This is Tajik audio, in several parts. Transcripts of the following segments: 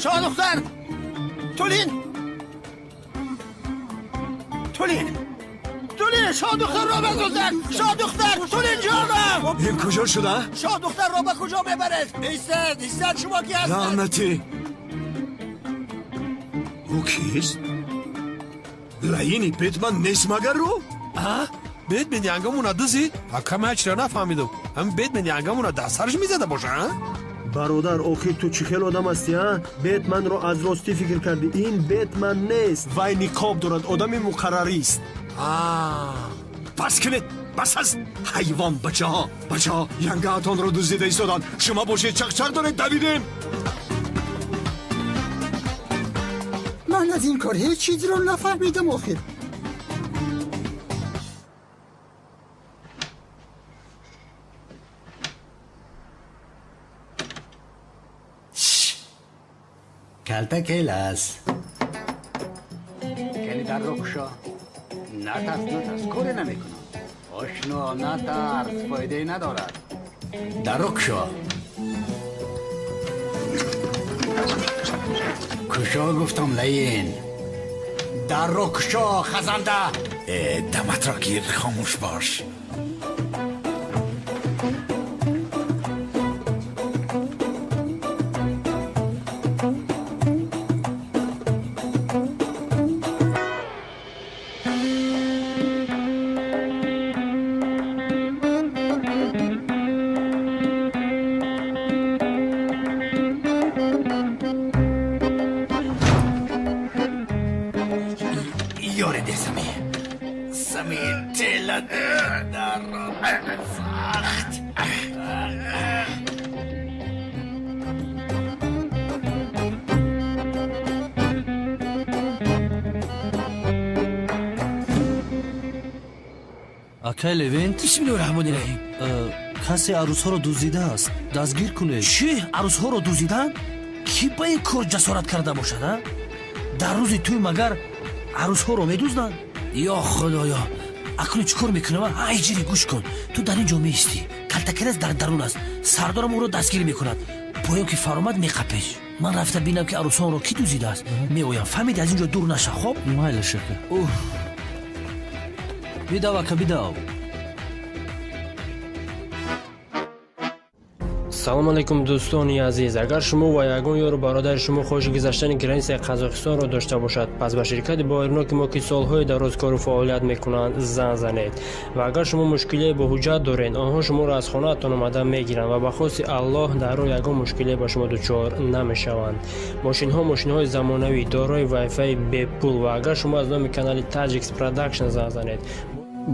Шоҳдухтар! Тулин! Тулин! Тулин! Шоҳдухтарро бадузданд! Шоҳдухтар! Тулин ҷонам! Ин куҷо шуда? Шоҳдухтарро ба куҷо мебаред? Истед, истед, шумо ки ҳастед? Лаънатӣ! Ӯ кист? Лаини Бетман нест магар ӯ? Бетмен янгамона дузид? Ҳакама ҳечро нафаҳмидам. Ҳамин Бетмен янгамона дар сараш мезада боша, а? Бародар, охир ту чӣ хел одам ҳастӣ, а? Бетманро аз ростӣ фикр кардӣ. Ин Бетман нест. Вай ниқоб дорад, одами муқаррарист. Бас кунед, бас аст! Ҳайвон, бачаҳо, бачаҳо, янгаатонро дуздида истоданд. Шумо бошед, чақчақ доред, давидем. Ман аз ин кор ҳеҷ чизро нафаҳмидам охир. Калтакелас. Кани дарро кушо. Натарс, натарс, коре намекунам. Ошно, натарс, фоидае надорад. Дарро кушо. Кушо гуфтам, лаин. Дарро кушо, хазанда. Даматро гир, хомӯш бош. Акай Левент? Бисмиллоҳи раҳмони раҳим. Касе арӯсҳоро дуздидааст. Дастгир кунед. Чӣ? Арӯсҳоро дуздиданд? Кӣ ба ин кор ҷасорат карда бошад, а? Дар рӯзи тӯй магар арӯсҳоро медузданд? Ё Худоё, акнун чӣ кор мекунам? Ай ҷири, гӯш кун. Ту дар ин ҷо меистӣ. Калтакелас дар дарун аст. Сардорам ӯро дастгир мекунад. Поён ки фаромад меқапеш. Ман рафта бинам, ки арӯсонро кӣ дуздидааст. Меоям. Фаҳмидӣ, аз ин ҷо дур наша, хоб? Майли, шака. Бидав, ака, бидав. Салом алейкум, дӯстони азиз. Агар шумо ва ягон ёру бародари шумо хоҳиши гузаштани границаи Қазоқистонро дошта бошад, пас ба ширкати боваринок мо, ки солҳои дароз кору фаъолият мекунанд, занг занед. Ва агар шумо мушкилие бо ҳуҷҷат доред, онҳо шуморо аз хонаатон омада мегиранд ва ба хости Аллоҳ дар роҳ ягон мушкилие ба шумо дучор намешаванд. Мошинҳо мошинҳои замонавӣ, дорои вайфаи бепул, ва агар шумо аз номи канали Таҷикс Продакшн занг занед,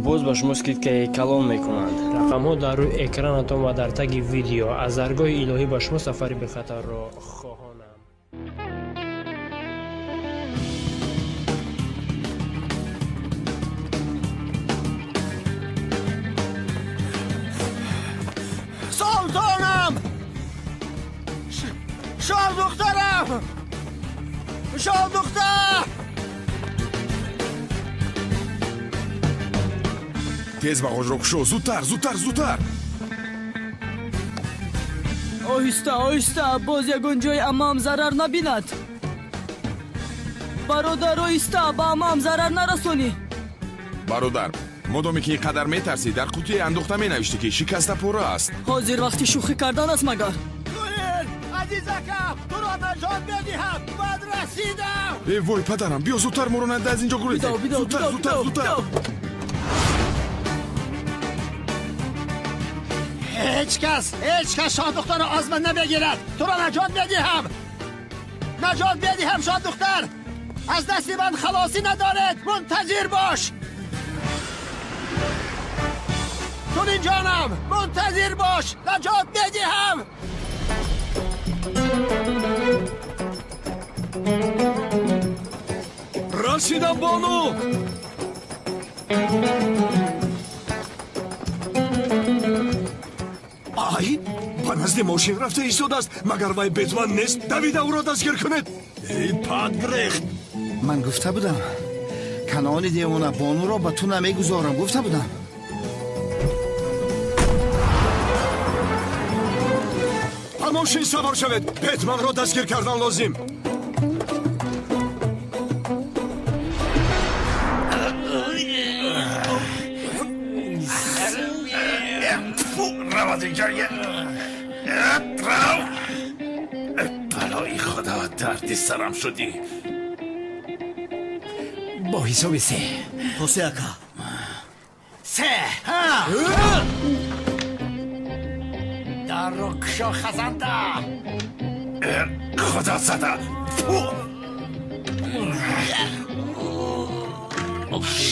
боз ба шумо скидкаи калон мекунанд. Рақамҳо дар рӯи экранатон ва дар таги видео. Аз даргоҳи илоҳӣ ба шумо сафари бехатарро хоҳонам. Султонам! Шоҳдухтарам! Шоҳдухтар! Тез бағожро кушо, зудтар, зудтар, зудтар! Оҳиста, оҳиста, боз ягон ҷои аммаам зарар набинад. Бародар, оҳиста, ба аммаам зарар нарасонӣ. Бародар, модоме ки ин қадар метарсӣ, дар қутие андохта менавиштӣ, ки шикаста пора аст. Ҳозир вақти шӯхӣ кардан аст магар? Тулин, азизакам, туро наҷот медиҳам, бад расидам. Э вой, падарам, биё зудтар, моро нада аз ин ҷо гурезем. Бидав, бидав, зудтар, бидав, зудтар, бидав, зудтар. бидав. Ҳеҷ кас, ҳеҷ кас шоҳдухтарро аз ман намегирад. Туро наҷот медиҳам, наҷот медиҳам, шоҳдухтар. Аз дасти ман халосӣ надоред. Мунтазир бош, тулин ҷонам, мунтазир бош, наҷот медиҳам. Расидам, бону! Ай, ба назди мошин рафта истодааст. Магар вай Бетман нест? Давида ӯро дастгир кунед. Эй, падгрехт! Ман гуфта будам, Канони девона, бонуро ба ту намегузорам, гуфта будам. Ба мошин савор шавед, Бетманро дастгир кардан лозим. Рав аз инҷо. Рав. Балои худо, дарди сарам шудӣ. Бо ҳисоби се. То се, ака. Се. Дарро кушо, хазанда. Худо зада.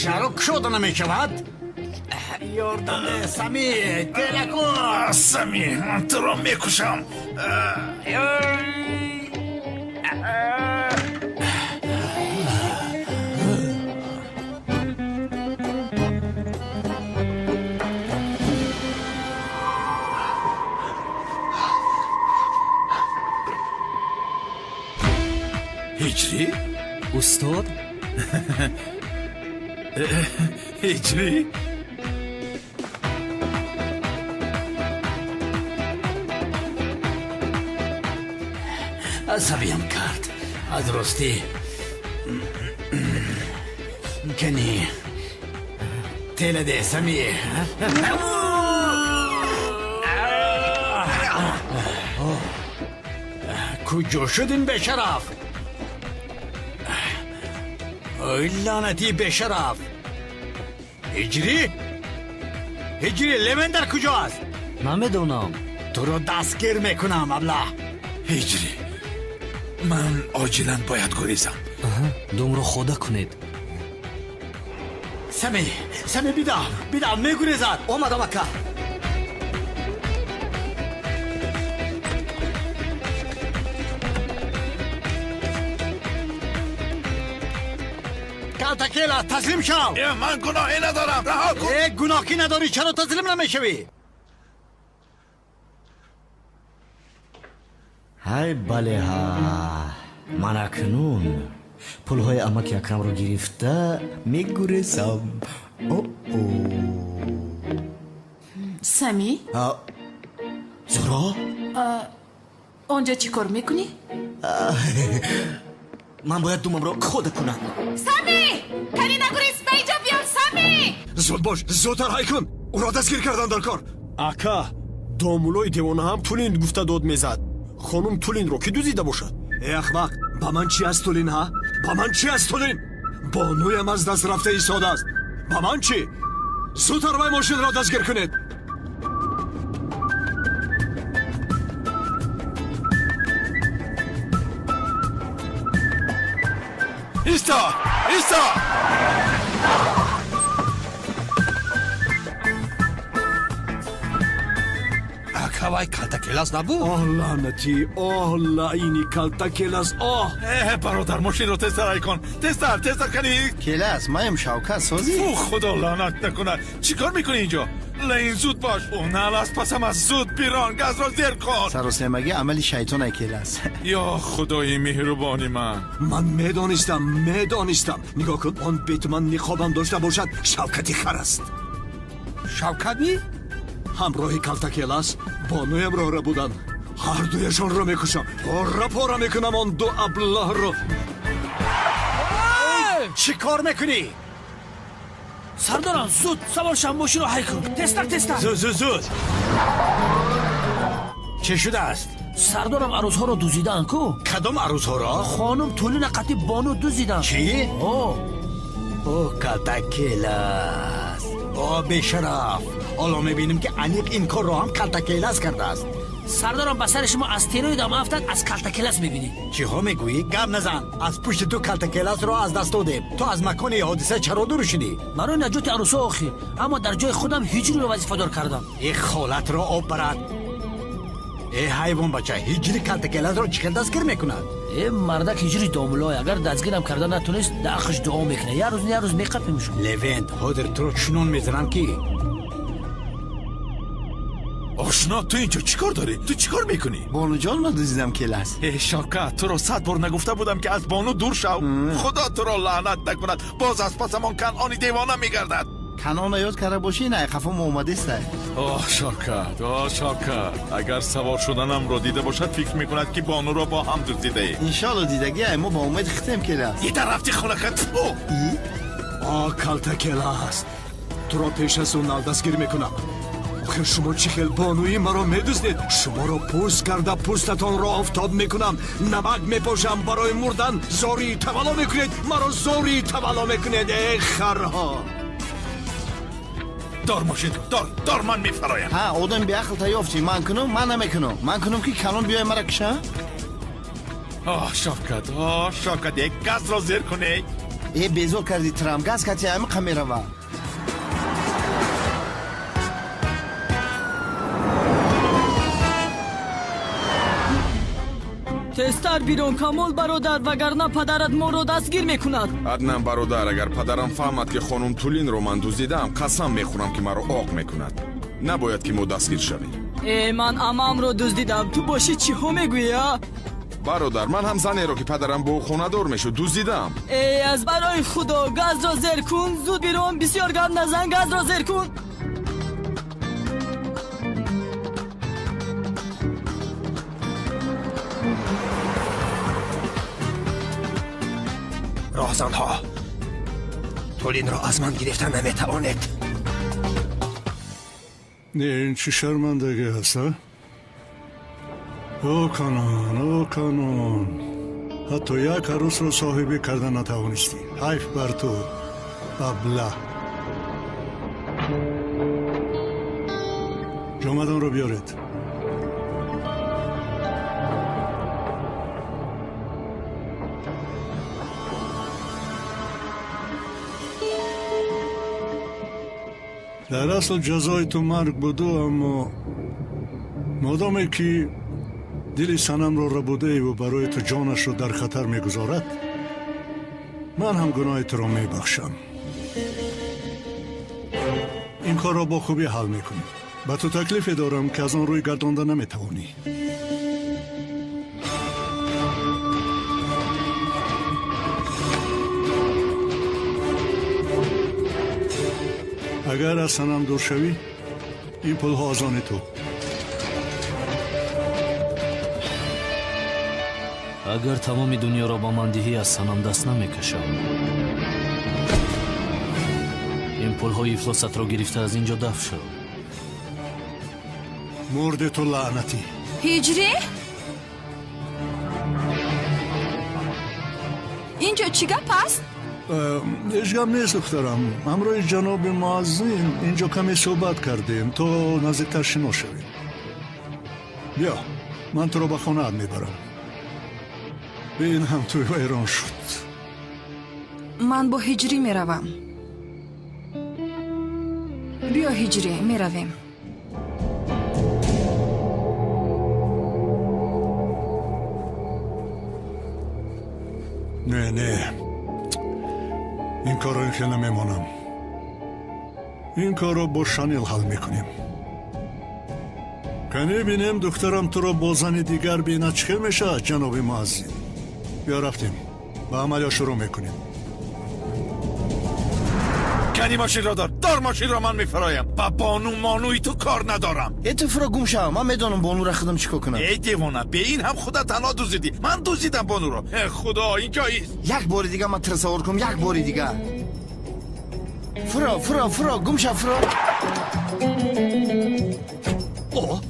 Чаро кушода намешавад? Ёрдам де, Сами, тела кун. Сами, ман туро мекушам. Ҳиҷрӣ? Устод? Ҳиҷрӣ? Асабиям кард. Аз ростӣ. Кани. Тела де, Сами. Куҷо шуд ин бешараф? Ой, лаънати бешараф! Ҳиҷрӣ? Ҳиҷрӣ, Левен дар куҷо аст? Намедонам. Туро дастгир мекунам, аблаҳ. Ҳиҷрӣ, ман оҷилан бояд гурезам. Думро хода кунед. Сами, Сами, бидав, бидав, мегурезад. Омадам, ака. Калтакела, таслим шав. Ман гуноҳе надорам, раҳо кун. Э, гуноҳ ки надорӣ, чаро таслим намешавӣ? Ҳай, бале, ҳа, ман акнун пулҳои амаки Акрамро гирифта мегурезам. О-о. Сами? Зуро? Онҷо чӣ кор мекунӣ? Ман бояд думамро хода кунам. Сами! Кани нагурез, ба инҷо биё, Сами! Зуд бош, зудтар ҳай кун. Ӯро дастгир кардан дар кор. Ака, домулои девона ҳам Тулин гуфта дод мезад. Хонум Тулинро кӣ дузида бошад? Э, ахмақ, ба ман чӣ аст Тулин, ҳа? Ба ман чӣ аст Тулин? Бонуям аз даст рафта истодааст. Ба ман чӣ? Зудтар вай мошинро дастгир кунед. Исто! Исто! Ака, вай калтакелас набуд? Оҳ, лаънатӣ, оҳ, лаъини калтакелас, оҳ! Э, бародар, мошинро тезтар ҳай кун. Тезтар, тезтар кани. Келас, маем Шавкат, созӣ? Фу, худо лаънат накунад. Чӣ кор мекунӣ инҷо? Лаин, зуд бош. Ӯ нал аз пасам аст. Зуд бирон, газро зер кун. Саросемагӣ амали шайтон, Келас. Ё худои меҳрубони ман. Ман медонистам, медонистам. Нигоҳ кун, он бетман ниқобам дошта бошад, Шавкати хар аст. Шавкат ми? Ҳамроҳи калтакелас бонуямро рабуданд. Ҳардуяшонро мекушам, пора пора мекунам он ду аблаҳро. Чӣ кор мекунӣ? Сардорам, зуд савор шав, мошинро ҳай кун. Тезтар, тезтар. Зуд, зуд, зуд. Чӣ шудааст? Сардорам, арӯзҳоро дузидаанд ку. Кадом арӯзҳоро? Хонум Тулина қатъи бону дузиданд. Чӣ? О, калтакелас. О, бешараф. Ҳоло мебинем, ки аниқ ин корро ҳам калтакелас кардааст. Сардорам, ба сари шумо астероидам афтад, аз калтакелас мебинӣ. Чиҳо мегӯӣ? Гап назан. Аз пушти ту калтакеласро аз даст додем. Ту аз макони ҳодиса чаро дур шудӣ? Барои наҷоти арӯсҳо охир, аммо дар ҷои худам ҳиҷриро вазифадор кардам. Э, холатро об барад. Э, ҳайвонбача, ҳиҷри калтакеласро чӣ хел дастгир мекунад? Э, мардак ҳиҷри домулой, агар дастгирам карда натонист, дар ақш дуо мекунад. Як рӯз, як рӯз меқапимш. Левент, ҳозир туро чунон мезанам, ки Ошно, ту инҷо чӣ кор дорӣ? Ту чӣ кор мекунӣ? Бонуҷон, ман дузидам, Келас. Э, Шавкат, туро 100 бор нагуфта будам, ки аз бону дур шав. Худо туро лаънат накунад, боз аз пасамон Канъони девона мегардад. Канъона ёд карда бошӣ, на қафо мо омадеста. Оҳ, Шавкат, оҳ, Шавкат, агар савор шуданамро дида бошад, фикр мекунад, ки бонуро бо ҳам дуздидаем. Иншоалло дидагӣ, ай мо ба умед хитем, Келас. Ита рафти хонакат. О, калтакелас, туро пеш аз ӯ нал дастгир мекунам. Охир шумо чӣ хел бонуи маро медуздед? Шуморо пӯст карда пӯстатонро офтоб мекунам, намак мепошам, барои мурдан зории тавалло мекунед, маро зории тавалло мекунед, э харҳо! Дор мошинро, дор, дор, ман мефароям. Ҳа, одам беақл та ёфтӣ. Ман кунам, ман намекунам. Ман кунам ки калон биёй мара киша? Оҳ, Шавкат, оҳ, Шавкат, як газро зер кунед. Э, безор кардӣ трам, газ кати ҳамиқа мерава. Тезтар бирон, Камол бародар, вагарна падарат моро дастгир мекунад. Аднан бародар, агар падарам фаҳмад, ки хонум Тулинро ман дуздидаам, қасам мехӯрам, ки маро оқ мекунад. Набояд ки мо дастгир шавем. Э, ман амамро дуздидам, ту бошӣ чиҳо мегӯӣ, а? Бародар, ман ҳам занеро, ки падарам бо ӯ хонадор мешуд, дуздидаам. Э, аз барои худо, газро зер кун, зуд бирон, бисёр гап назан, газро зер кун. Роҳзанҳо, Тулинро аз ман гирифта наметавонед. Не, ин чӣ шармандагӣ аст, а? О Канон, о Канон, ҳатто як арӯсро соҳибӣ карда натавонистӣ. Ҳайф бар ту, абла. Ҷомадонро биёред. Дар асл ҷазои ту марг буду, аммо модоме ки дили санамро рабудаеву барои ту ҷонашро дар хатар мегузорад, ман ҳам гуноҳи туро мебахшам. Ин корро бо хубӣ ҳал мекунем. Ба ту таклифе дорам, ки аз он рӯй гардонда наметавонӣ. Агар аз санам дур шавӣ, ин пулҳо аз они ту. Агар тамоми дунёро ба ман диҳӣ, аз санам даст намекашам. Ин пулҳои ифлосатро гирифта аз ин ҷо дафт шав. Мурди ту лаънатӣ. Ҳиҷрӣ? Ин ҷо чӣ гап аст? Ҳеҷ гап нест, духтарам. Ҳамроҳи ҷаноби муаззин ин ҷо каме суҳбат кардем, то наздиктар шинос шавем. Биё, ман туро ба хонаат мебарам. Ин ҳам тӯй вайрон шуд. Ман бо Ҳиҷрӣ меравам. Биё, Ҳиҷрӣ, меравем. Не, не, ин корро ин хел намемонам. Ин корро бо Шанил ҳал мекунем. Кане бинем, духтарам туро бо зани дигар бинад, чӣ хел мешавад, ҷаноби муаззин? Биё, рафтем, ба амалиё шурӯъ мекунем. Кани мошинро дор, дор мошинро, ман мефароям. Ба бону монуи ту кор надорам. Э, ту фуро гум шав, ман медонам бонура худам чӣ кор кунам. Эй девона, бе ин ҳам худа танҳо дуздидӣ. Ман дуздидам бонуро. Э, худо, ин ҷоист. Як бори дига ман туро савор кунам, як бори дига. Фуро, фуро, фуро, гум шав, фуро. О,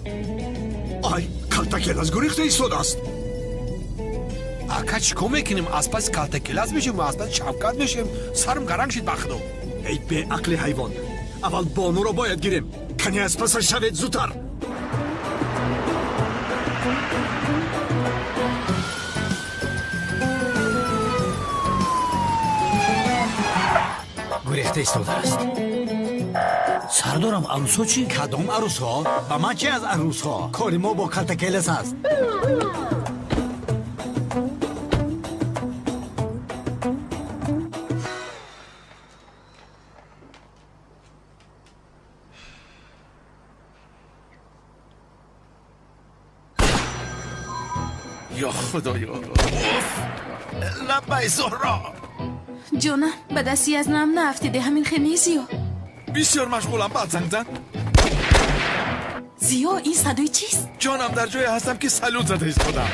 ай, калтакелас гурехта истодааст. Ака, чӣ кор мекунем? Аз паси калтакелас мешем, аз паси Шавкат мешем. Сарам гаранг шид, ба худо. Эй беақли ҳайвон, аввал бонуро бояд гирем. Кани аз пасаш шавед зудтар. Гурехта истодааст. Сардорам, арӯсҳо чӣ? Кадом арӯсҳо? Ба ман чӣ аз арӯсҳо? Кори мо бо калтакелес аст. Ё худоё, лаббай, Зуҳро. Ҷонам, ба дасти аз нам наафтиде, ҳамин хел нест, Зиё? Бисёр машғулам, баъд занг зан. Зиё, ин садои чист? Ҷонам, дар ҷое ҳастам, ки салют зада истодам.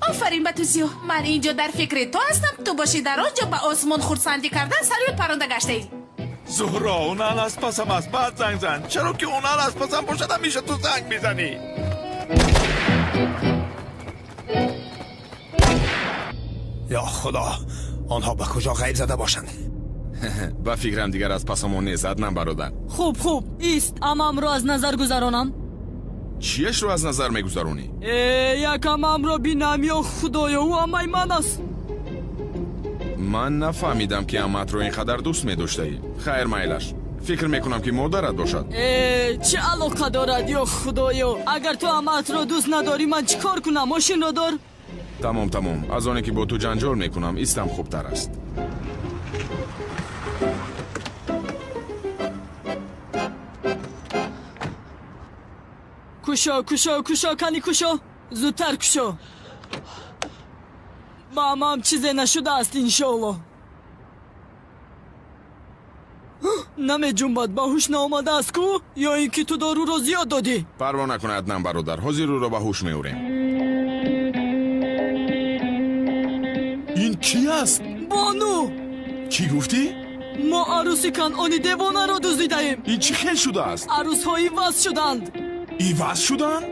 Офарин ба ту, Зиё. Ман ин ҷо дар фикри ту ҳастам, ту бошӣ дар он ҷо ба осмон хурсандӣ кардан салют паронда гаштаӣ. Зуҳро, унал аз пасам аст, баъд занг зан. Чаро ки унал аз пасам бошад, ҳамеша ту занг мезанӣ. Ё Худо, онҳо ба куҷо ғайб зада бошанд? Ба фикрам дигар аз пасамон нест, Аднан бародар. Хуб, хуб, ист, амамро аз назар гузаронам. Чиешро аз назар мегузаронӣ? Як амамро бинам, ё Худоё, ӯ амаи ман аст. Ман нафаҳмидам, ки амаатро ин қадар дӯст медоштаӣ. Хайр, майлаш. Фикр мекунам, ки модарат бошад. Чӣ алоқа дорад, ё Худоё? Агар ту амаатро дӯст надорӣ, ман чӣ кор кунам? Мошинро дор. Тамом, тамом. Аз оне ки бо ту ҷанҷол мекунам, истам хубтар аст. Кушо, кушо, кушо, кани кушо, зудтар кушо. Ба амам чизе нашудааст, иншоалло. Намеҷунбад, ба ҳуш наомадааст ку? Ё ин ки ту доруро зиёд додӣ? Парво накун, Аднан бародар, ҳозир ӯро ба ҳуш меорем. Ин кӣ аст? Бону! Чӣ гуфтӣ? Мо арӯси Канъони девонаро дуздидаем. Ин чӣ хел шудааст? Арӯсҳо иваз шуданд. Иваз шуданд?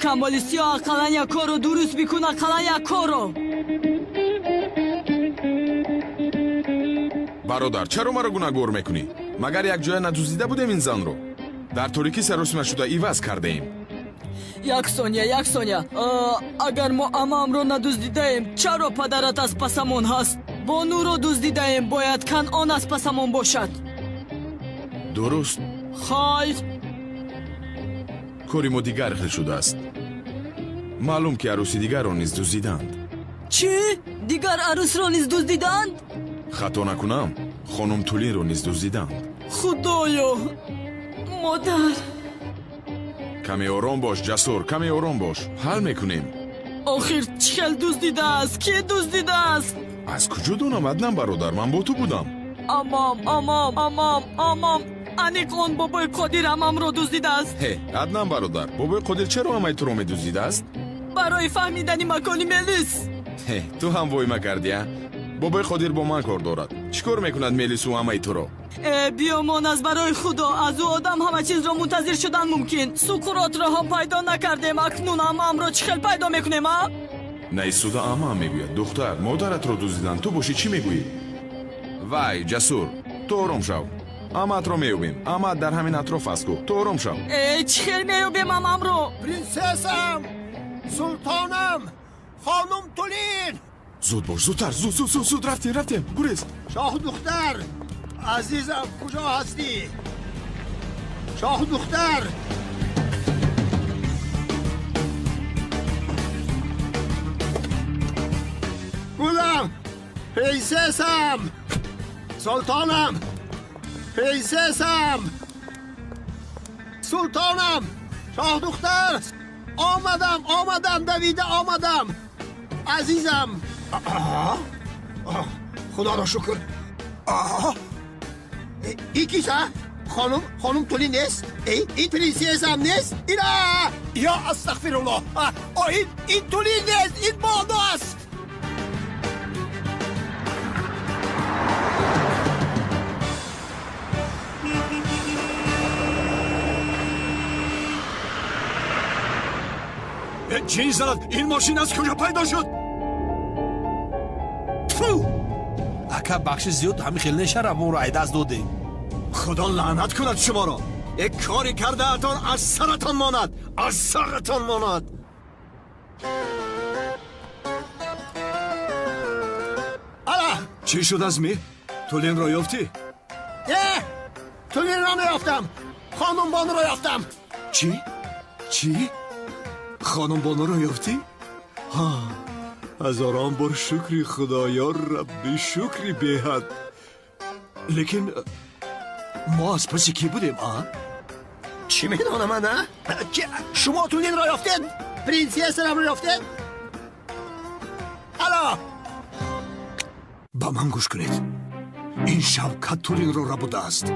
Камоли сиёҳ, ақаллан як корро дуруст бикун, ақаллан як корро. Бародар, чаро маро гунаҳгор мекунӣ? Магар якҷоя надуздида будем ин занро? Дар торикӣ саросима шуда иваз кардаем. Як сония, як сония. Агар мо амаамро надуздидаем, чаро падарат аз пасамон ҳаст? Бонуро дуздидаем, бояд Канъон аз пасамон бошад. Дуруст. Хайр. Кори мо дигар хел шудааст. Маълум ки арӯси дигарро низ дуздиданд. Чӣ? Дигар арӯсро низ дуздиданд? Хато накунам, хонум Тулинро низ дуздиданд. Худоё, модар! Каме ором бош, Ҷасур, каме ором бош. Ҳал мекунем. Охир чӣ хел дуздидааст? Кӣ дуздидааст? Аз куҷо донам, Аднан бародар? Ман бо ту будам. Амам, амам, амам, амам. Аниқ он бобои Қодир амамро дуздидааст. Ҳе, Аднан бародар, бобои Қодир чаро амаи туро медуздидааст? Барои фаҳмидани макони Мелис. Ҳе, ту ҳам войма кардӣ, а? Бобои Қодир бо ман кор дорад. Чӣ кор мекунад Мелису амаи туро? Биёмон, аз барои Худо, аз ӯ одам ҳама чизро мунтазир шудан мумкин. Суқуротро ҳам пайдо накардем, акнун амаамро чӣ хел пайдо мекунем, а? Наистуда амаам мегӯяд. Духтар, модаратро дуздиданд, ту бошӣ чӣ мегӯӣ? Вай, Ҷасур, ту ором шав. Амаатро меёбем. Амаат дар ҳамин атроф аст ку. Ту ором шав. Чӣ хел меёбем амаамро? Принсессам, султонам, хонум Тулин! Зуд бош, зудтар, зуд, зуд, зуд, зуд, рафтем, рафтем, гурез. Шоҳдухтар, азизам, куҷо ҳастӣ? Шоҳдухтар! Гулам, принсессам, султонам, принсессам, султонам, шоҳдухтар, омадам, омадам, давида омадам, азизам. Худоро шукр. Ин кист, а? Хонум, хонум Тулин нест? Ин принсессам нест? Ина! Ё астағфируллоҳ! Ин Тулин нест, ин бону аст. Чин зад, ин мошин аз куҷо пайдо шуд? Тфу! Ака, бахши зиёд ҳамин хел нешара, моро айдаст додем. Худо лаънат кунад шуморо. Як кори кардаатон аз саратон монад, аз саратон монад. Ала! Чӣ шуд аз ми? Тулинро ёфтӣ? Не, Тулинро наёфтам. Хонум Бонуро ёфтам. Чӣ? Чӣ? Хонум Бонуро ёфтӣ? Ҳа, ҳазорон бор шукри Худо, ё Рабби, шукри беҳад. Лекин мо аз паси кӣ будем, а? Чӣ медонам ман, а? Шумо Тулинро ёфтед? Принсессарамро ёфтед? Ало! Ба ман гӯш кунед. Ин Шавкат Тулинро рабудааст.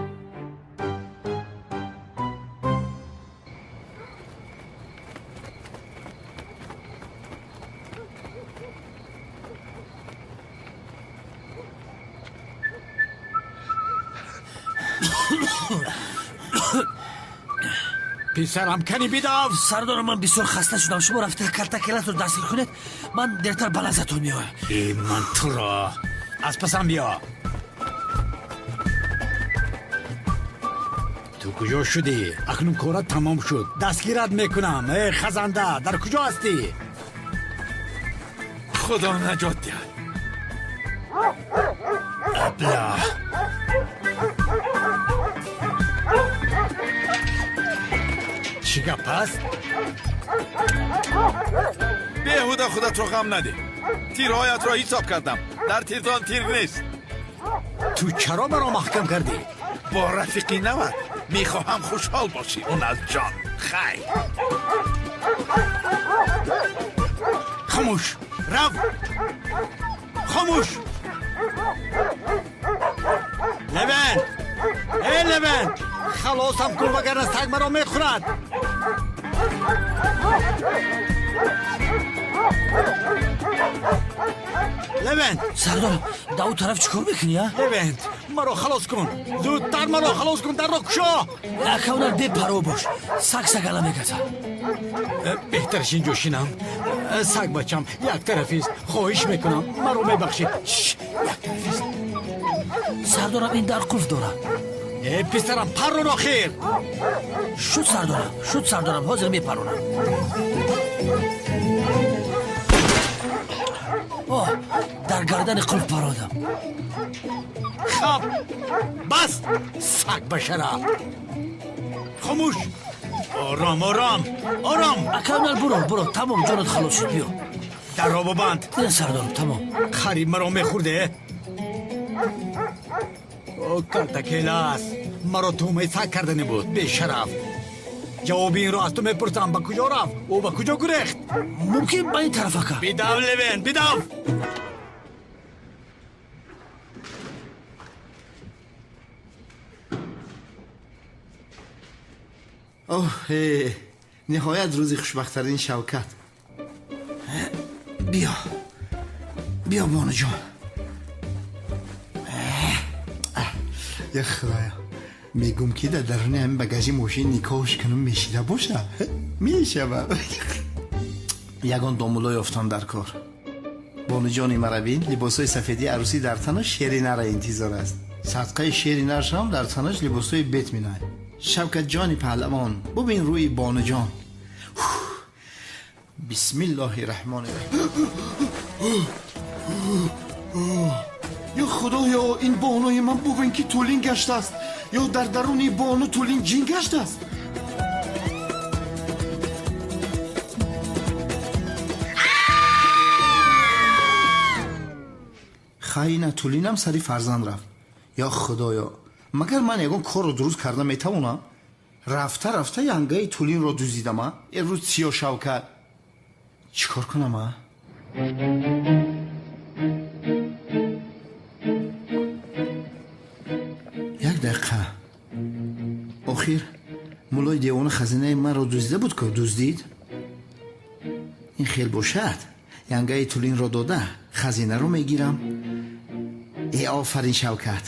Писарам, кани бидав. Сардор, ман бисёр хаста шудам. Шумо рафта калтакеласро дастгир кунед, ман дертар ба назатон меоям. Э, ман туро аз пасам биё. Ту куҷо шудӣ? Акнун корат тамом шуд, дастгират мекунам. Э, хазанда, дар куҷо ҳастӣ? Худо наҷот диҳад. Абла, чӣ гап аст? Беҳуда худатро ғам надеҳ. Тирҳоятро ҳисоб кардам, дар тирдон тир нест. Ту чаро маро маҳкам кардӣ? Бо рафиқи нават мехоҳам хушҳол бошӣ. Он аз ҷон хайр. Хомӯш, рав, хомӯш. Левент, э, Левент, халосам кун, вагарна саг маро мехӯрад. Левент! Сардор, дар ӯ тараф чӣ кор мекунӣ, а? Левент, маро халос кун, зудтар маро халос кун, дарро кушо. Акавнар, бепарво бош, саг сагала мегазад. Беҳтараш инҷо шинам. Саг бачам як тарафист, хоҳиш мекунам, маро мебахшед. Як тарафист. Сардорам, ин дар қулф дорад. Э, писарам, паррон охир. Шуд, сардорам, шуд, сардорам, ҳозир мепаронам. Оҳ, дар гардани қулф пародам. Хаб, бас, саг башара. Хомӯш, ором, ором, ором. Акамал, буро, буро, тамом, ҷонат халос шуд, биё. Дарро бубанд. Не, сардорам, тамом. Хари маро мехӯрде. О, калтакелас маро тӯҳмаи саг кардане буд, бешараф. Ҷавоби инро аз ту мепурсам: ба куҷо рафт ӯ, ба куҷо гурехт? Мумкин ба ин тараф, ака. Бидав, Левен, бидав. Оҳ, ниҳоят рӯзи хушбахттарин Шавкат. Биё, биё, бонуҷон. Я худоя, мегум, ки дар даруни ҳамин багажи мошин никоҳш кунум, мешида боша, мешава. Ягон домуло ёфтам дар кор. Бонуҷони мара бин, либосҳои сафедии арӯсӣ дар танаш, шери нара интизор аст. Садқаи шери наршам, дар танаш либосҳои бет минай. Шавкатҷони паҳлавон, бубин рӯи бонуҷон. Бисмиллоҳи раҳмони раҳим. Ё худоё, ин бонуи ман бубин, ки тӯлин гаштааст, ё дар даруни бону тӯлин ҷин гаштааст. Хайна, тӯлинам сари фарзанд рафт. Ё худоё, магар ман ягон корро дуруст карда метавонам? Рафта рафта янгаи тӯлинро дуздидам. А рӯз сиё, Шавкат, чӣ кор кунам? А, як дақиқа. Охир муллои девона хазинаи маро дуздида буд ку, дуздид. Ин хел бошад, янгаи тӯлинро дода, хазинаро мегирам. Э, офарин, Шавкат,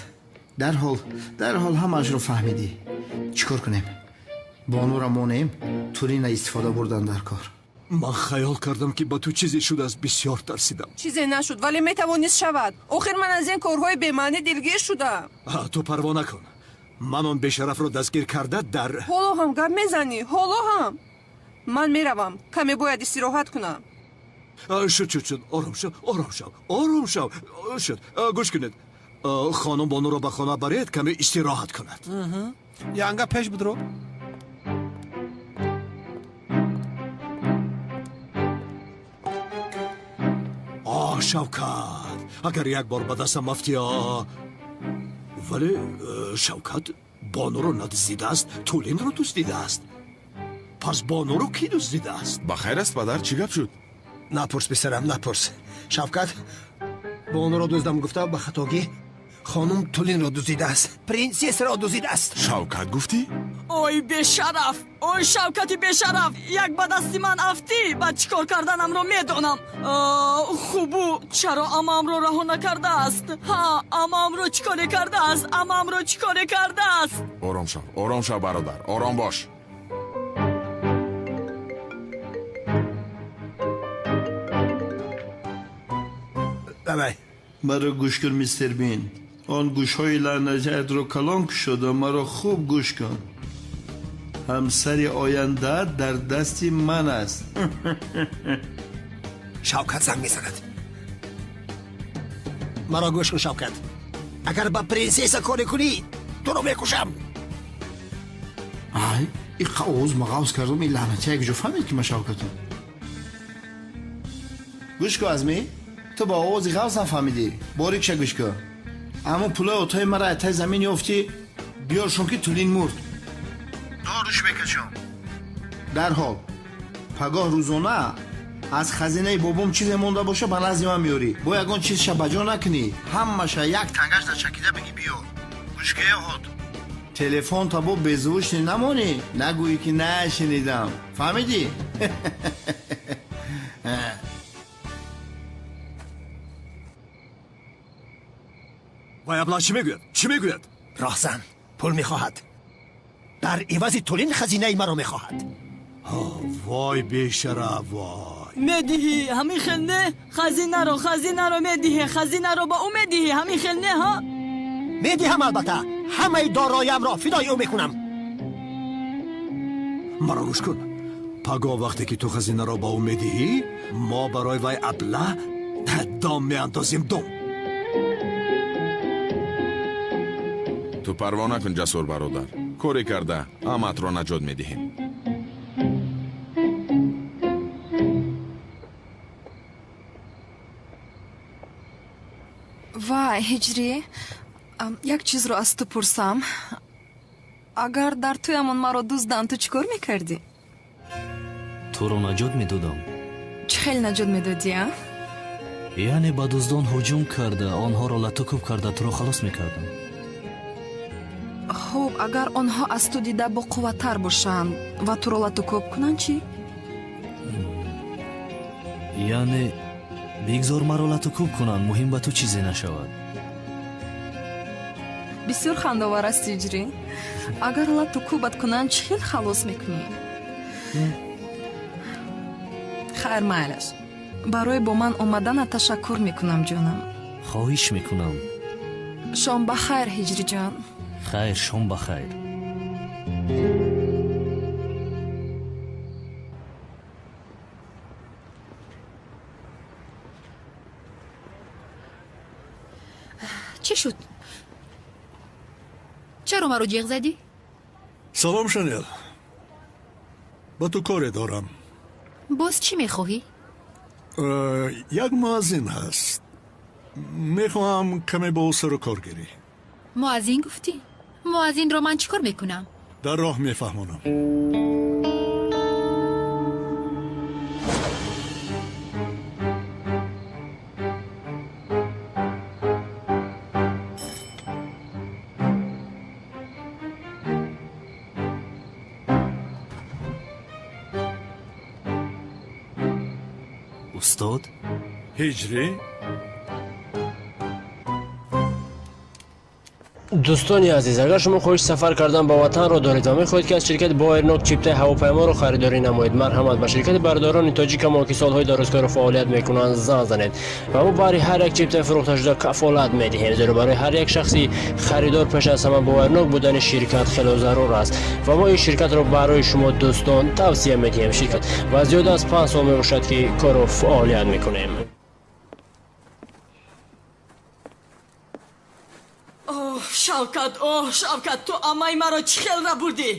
дарҳол, дарҳол ҳамаашро фаҳмидӣ. Чӣ кор кунем? Бонура монем, тӯлина истифода бурдан дар кор. Ман хаёл кардам, ки ба ту чизе шудааст, бисёр тарсидам. Чизе нашуд, вале метавонист шавад. Охир ман аз ин корҳои бемаънӣ дилгир шудам. Ту парво накун, ман он бешарафро дастгир карда дар Ҳоло ҳам гап мезанӣ, ҳоло ҳам. Ман меравам, каме бояд истироҳат кунам. Шуд, шуд, шуд, ором шав, ором шав, ором шав, шуд. Гӯш кунед, хонум бонуро ба хона баред, каме истироҳат кунад. Янга, пеш бидро. О, Шавкат, агар як бор ба дастам афтӣ. Вале Шавкат бонуро надуздидааст, тӯлинро дуздидааст. Пас бонуро кӣ дуздидааст? Ба хайр аст, падар? Чӣ гап шуд? Напурс, писарам, напурс. Шавкат бонуро дуздам гуфта, ба хатогӣ Хонум Тулинро дуздидааст, принсессаро дуздидааст. Шавкат гуфтӣ? Ой, бешараф! Ой, Шавкати бешараф! Як ба дасти ман афтӣ, баъд чӣ кор карданамро медонам. Хуб, ӯ чаро амаамро раҳо накардааст? Ҳа, амаамро чӣ коре кардааст? Амаамро чӣ коре кардааст? Ором шав, ором шав, бародар, ором бош. Давай. Маро гӯш кун, мистер Бин. Он гӯшҳои лаънатиятро калон кушода, маро хуб гӯш кун. Ҳамсари ояндаат дар дасти ман аст. Шавкат занг мезанад. Маро гӯш кун, Шавкат. Агар ба принсесса коре кунӣ, туро мекушам. Ай, иққа овоз мағавз кардам, ин лаънатия як ҷо фаҳмид ки ман Шавкатам. Гӯш кун, Азмӣ, ту ба овози ғавзам фаҳмидӣ. Борикша гӯш кун. Аммо пулои отои мара аз таи замин ёфтӣ, биёршон ки Тулин мурд. Доруш мекашам. Дарҳол пагоҳ рӯзона аз хазинаи бобом чизе монда боша, ба назди ман меёрӣ. Бо ягон чизша ба ҷо накунӣ, ҳамаша як тангаш дар чакида бигӣ биёр. Гӯшкае ҳод. Телефон табо беззвучный намонӣ, нагӯӣ ки нашунидам. Фаҳмидӣ? Вай абла чӣ мегӯяд? Чӣ мегӯяд? Роҳзан пул мехоҳад. Дар ивази Тулин хазинаи маро мехоҳад. Вой бешараф, вой. Медиҳӣ, ҳамин хел не? Хазинаро, хазинаро медиҳӣ, хазинаро ба ӯ медиҳӣ, ҳамин хел не, ҳа? Медиҳам албатта. Ҳамаи дороиамро фидои ӯ мекунам. Маро гӯш кун. Пагоҳ вақте ки ту хазинаро ба ӯ медиҳӣ, мо барои вай абла дом меандозем, дом. Ту парво накун, Ҷасур бародар. Коре карда аматро наҷот медиҳем. Вай, Ҳиҷрӣ, як чизро аз ту пурсам. Агар дар тӯямон маро дузданд, ту чӣ кор мекардӣ? Туро наҷот медодам. Чӣ хел наҷот медодӣ, а? Яъне ба дуздон ҳуҷум карда, онҳоро латукӯб карда, туро халос мекардам. Хуб, агар онҳо аз ту дида боқувваттар бошанд ва туро латукӯб кунанд, чӣ? Яъне бигзор маро латукӯб кунанд, муҳим ба ту чизе нашавад. Бисёр хандовар аст, Ҳиҷрӣ. Агар латукӯбат кунанд, чӣ хел халос мекунӣ? Хайр, майлаш. Барои бо ман омаданат ташаккур мекунам, ҷонам. Хоҳиш мекунам. Шом ба хайр, Ҳиҷриҷон. Хайр, шом ба хайр. Чӣ шуд? Чаро маро ҷеғ задӣ? Салом, Шанел. Ба ту коре дорам. Боз чӣ мехоҳӣ? Як муаззин ҳаст. Мехоҳам каме бо ӯ сару кор гирӣ. Муаззин гуфтӣ? Муаззинро ман чӣ кор мекунам? Дар роҳ мефаҳмонам. Устод? Ҳиҷрӣ? Дӯстони азиз, агар шумо хоҳиши сафар кардан ба ватанро доред ва мехоҳед ки аз ширкати Боэрнок чиптаи ҳавопайморо харидорӣ намоед, марҳамат ба ширкати бародарони тоҷикамон, ки солҳои дарозкору фаъолият мекунанд, занг занед ва мо баҳри ҳар як чиптаи фурӯхташуда кафолат медиҳем, зеро барои ҳар як шахси харидор пеш аз ҳама боварнок будани ширкат хело зарур аст ва мо ин ширкатро барои шумо дӯстон тавсия медиҳем. Ширкат ва зиёда аз 5 сол мебошад, ки кору фаъолият мекунем. Оҳ, Шавкат, оҳ, Шавкат, ту амаи маро чӣ хел рабурдӣ?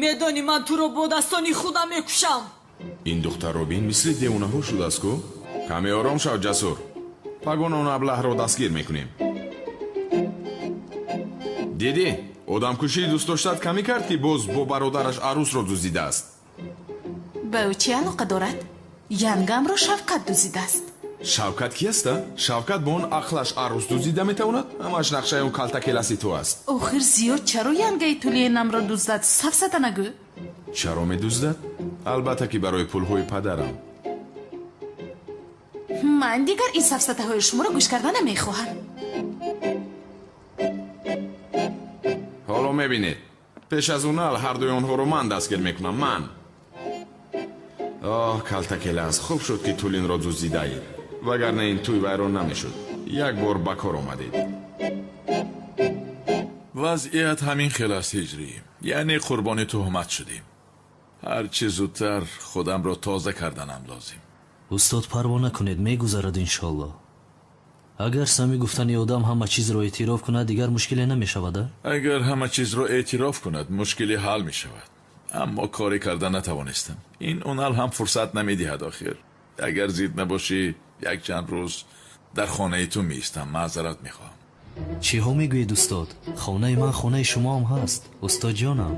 Медонӣ, ман туро бо дастони худам мекушам. Ин духтарро бин, мисли девонаҳо шудааст ку. Каме ором шав, Ҷасур. Пагон он аблаҳро дастгир мекунем. Дидӣ, одамкушии дӯстдоштат камӣ кард, ки боз бо бародараш арӯсро дуздидааст. Ба ӯ чӣ алоқа дорад? Янгамро Шавкат дуздидааст. Шавкат ки аст? Шавкат бо он ақлаш арӯс дуздида метавонад? Ҳамаш нақшаи он калтакеласи ту аст. Охир зиёд чаро янгаи тулинамро дуздад? Сафсата нагӯ. Чаро медуздад? Албатта ки барои пулҳои падарам. Ман дигар ин сафсатаҳои шуморо гӯш карда намехоҳам. Ҳоло мебинед. Пеш аз унал ҳардуи онҳоро ман дастгир мекунам. Ман. Оҳ, калтакелас, хуб шуд ки тулинро дуздидаед. Вагарна ин тӯй вайрон намешуд. Як бор ба кор омадед. Вазъият ҳамин хел аст, Ҳиҷрӣ. Яъне қурбони туҳмат шудем. Ҳарчи зудтар худамро тоза карданам лозим. Устод, парво накунед, мегузарад иншоллоҳ. Агар сами гуфтани одам ҳама чизро эътироф кунад, дигар мушкиле намешавад, а? Агар ҳама чизро эътироф кунад, мушкиле ҳал мешавад. Аммо коре карда натавонистам. Ин унал ҳам фурсат намедиҳад охир. Агар зид набошӣ, як чанд рӯз дар хонаи ту меистам. Маъзарат мехоҳам. Чиҳо мегӯед, устод? Хонаи ман хонаи шумоам ҳаст, устодҷонам.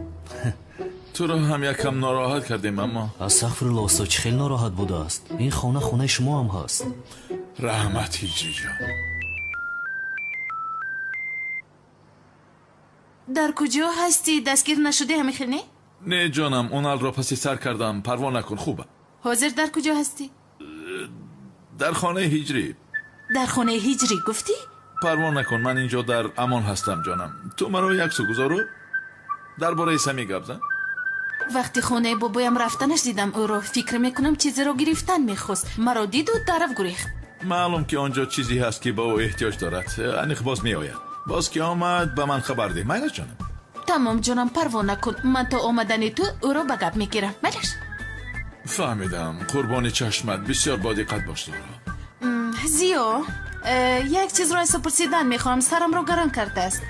Туро ҳам якам нороҳат кардем, аммо астағфирулло, устод, чӣ хеле нороҳат будааст. Ин хона хонаи шумоам ҳаст. Раҳмат, Ҳиҷриҷон. Дар куҷо ҳастӣ? Дастгир нашудӣ ҳамин хел, не? Не ҷонам, уналро паси сар кардам. Парво накун, хубам. Ҳозир дар куҷо ҳастӣ? Дар хонаи Ҳиҷрӣ. Дар хонаи Ҳиҷрӣ гуфтӣ? Парво накун, ман инҷо дар амон ҳастам ҷонам. Ту маро як су гузору дар бораи Сами гап зан. Вақти хонаи бобоям рафтанаш дидам ӯро. Фикр мекунам чизеро гирифтан мехост. Маро диду тараф гурехт. Маълум ки он ҷо чизе ҳаст ки ба ӯ эҳтиёҷ дорад. Аниқ боз меояд. Боз ки омад ба ман хабар деҳ. Майлаш ҷонам? Тамом ҷонам, парво накун. Ман то омадани ту ӯро ба гап мегирам. Майлаш? Фаҳмидам. Қурбони чашмат, бисёр бодиққат бош Зуҳро. Зиё, як чизро аз ту пурсидан мехоҳам. Сарамро гарон кардааст.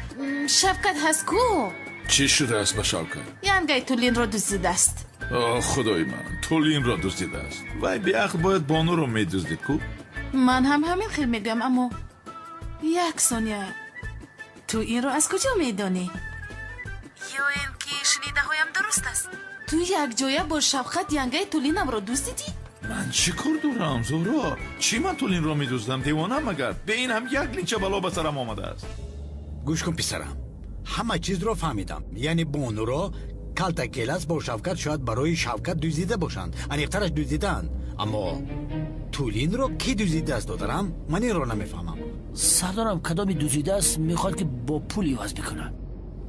Шавкат ҳаст ку? Чӣ шудааст ба Шавкат? Янгаи тулинро дуздидааст. О, худои ман, тулинро дуздидааст. Вай беақл бояд бонуро медуздид ку? Ман ҳам ҳамин хел мегӯям, аммо як сония, ту инро аз куҷо медонӣ? Ё ин ки шунидаҳоям дуруст аст? Ту якҷоя бо Шавкат янгаи тулинамро дуздидӣ? Ман чӣ кор дорам, Зуҳро? Чӣ ман тулинро медуздам? Девонам магар? Бе ин ҳам як линча бало ба сарам омадааст. Гӯш кун писарам, ҳама чизро фаҳмидам. Яъне бонуро калтакелас бо Шавкат шояд барои Шавкат дуздида бошанд. Аниқтараш дуздидаанд. Аммо тулинро кӣ дуздидааст, додарам? Ман инро намефаҳмам. Сардорам, кадоми дуздидааст мехоҳад ки бо пул иваз бикунад.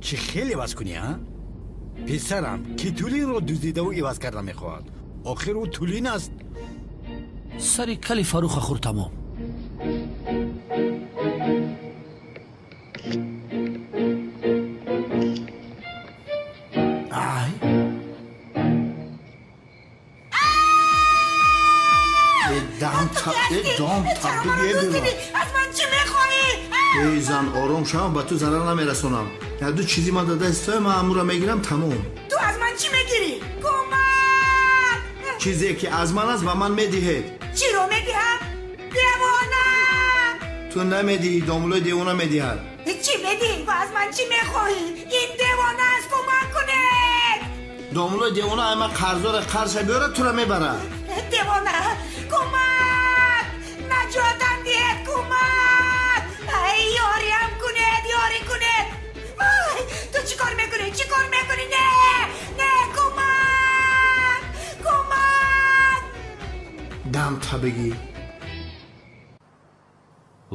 Чӣ хел иваз кунӣ, а? Писарам, ки тулинро дуздидаву иваз карда мехоҳад? Охир ӯ тулин аст. Сари кали Фаруха хӯр тамом. Ай! Аз ман чӣ мехоҳӣ? Эй зан, ором шав, ба ту зарар намерасонам. Як ду чизи ман дада истоя, ман амура мегирам, тамом. Ту аз ман чӣ мегирӣ? Кӯмак! Чизе ки аз ман аст ба ман медиҳед. Чиро медиҳам? Девона! Ту намедиҳӣ, домулои девона медиҳад. Чӣ медиҳӣ ва аз ман чӣ мехоҳӣ? Ин девона аст, кӯмак кунед! Домулои девона ай ман қарздора, қарзша биёрад, тура мебарад. Девона! Кӯмак! Наҷотам диҳед, кӯмак! Ай, ёриам кунед, ёрӣ кунед! Ай, ту чӣ кор мекунӣ? Чӣ кор мекунӣ? Не! Не, кӯмак! Кӯмак! Дам табигӣ.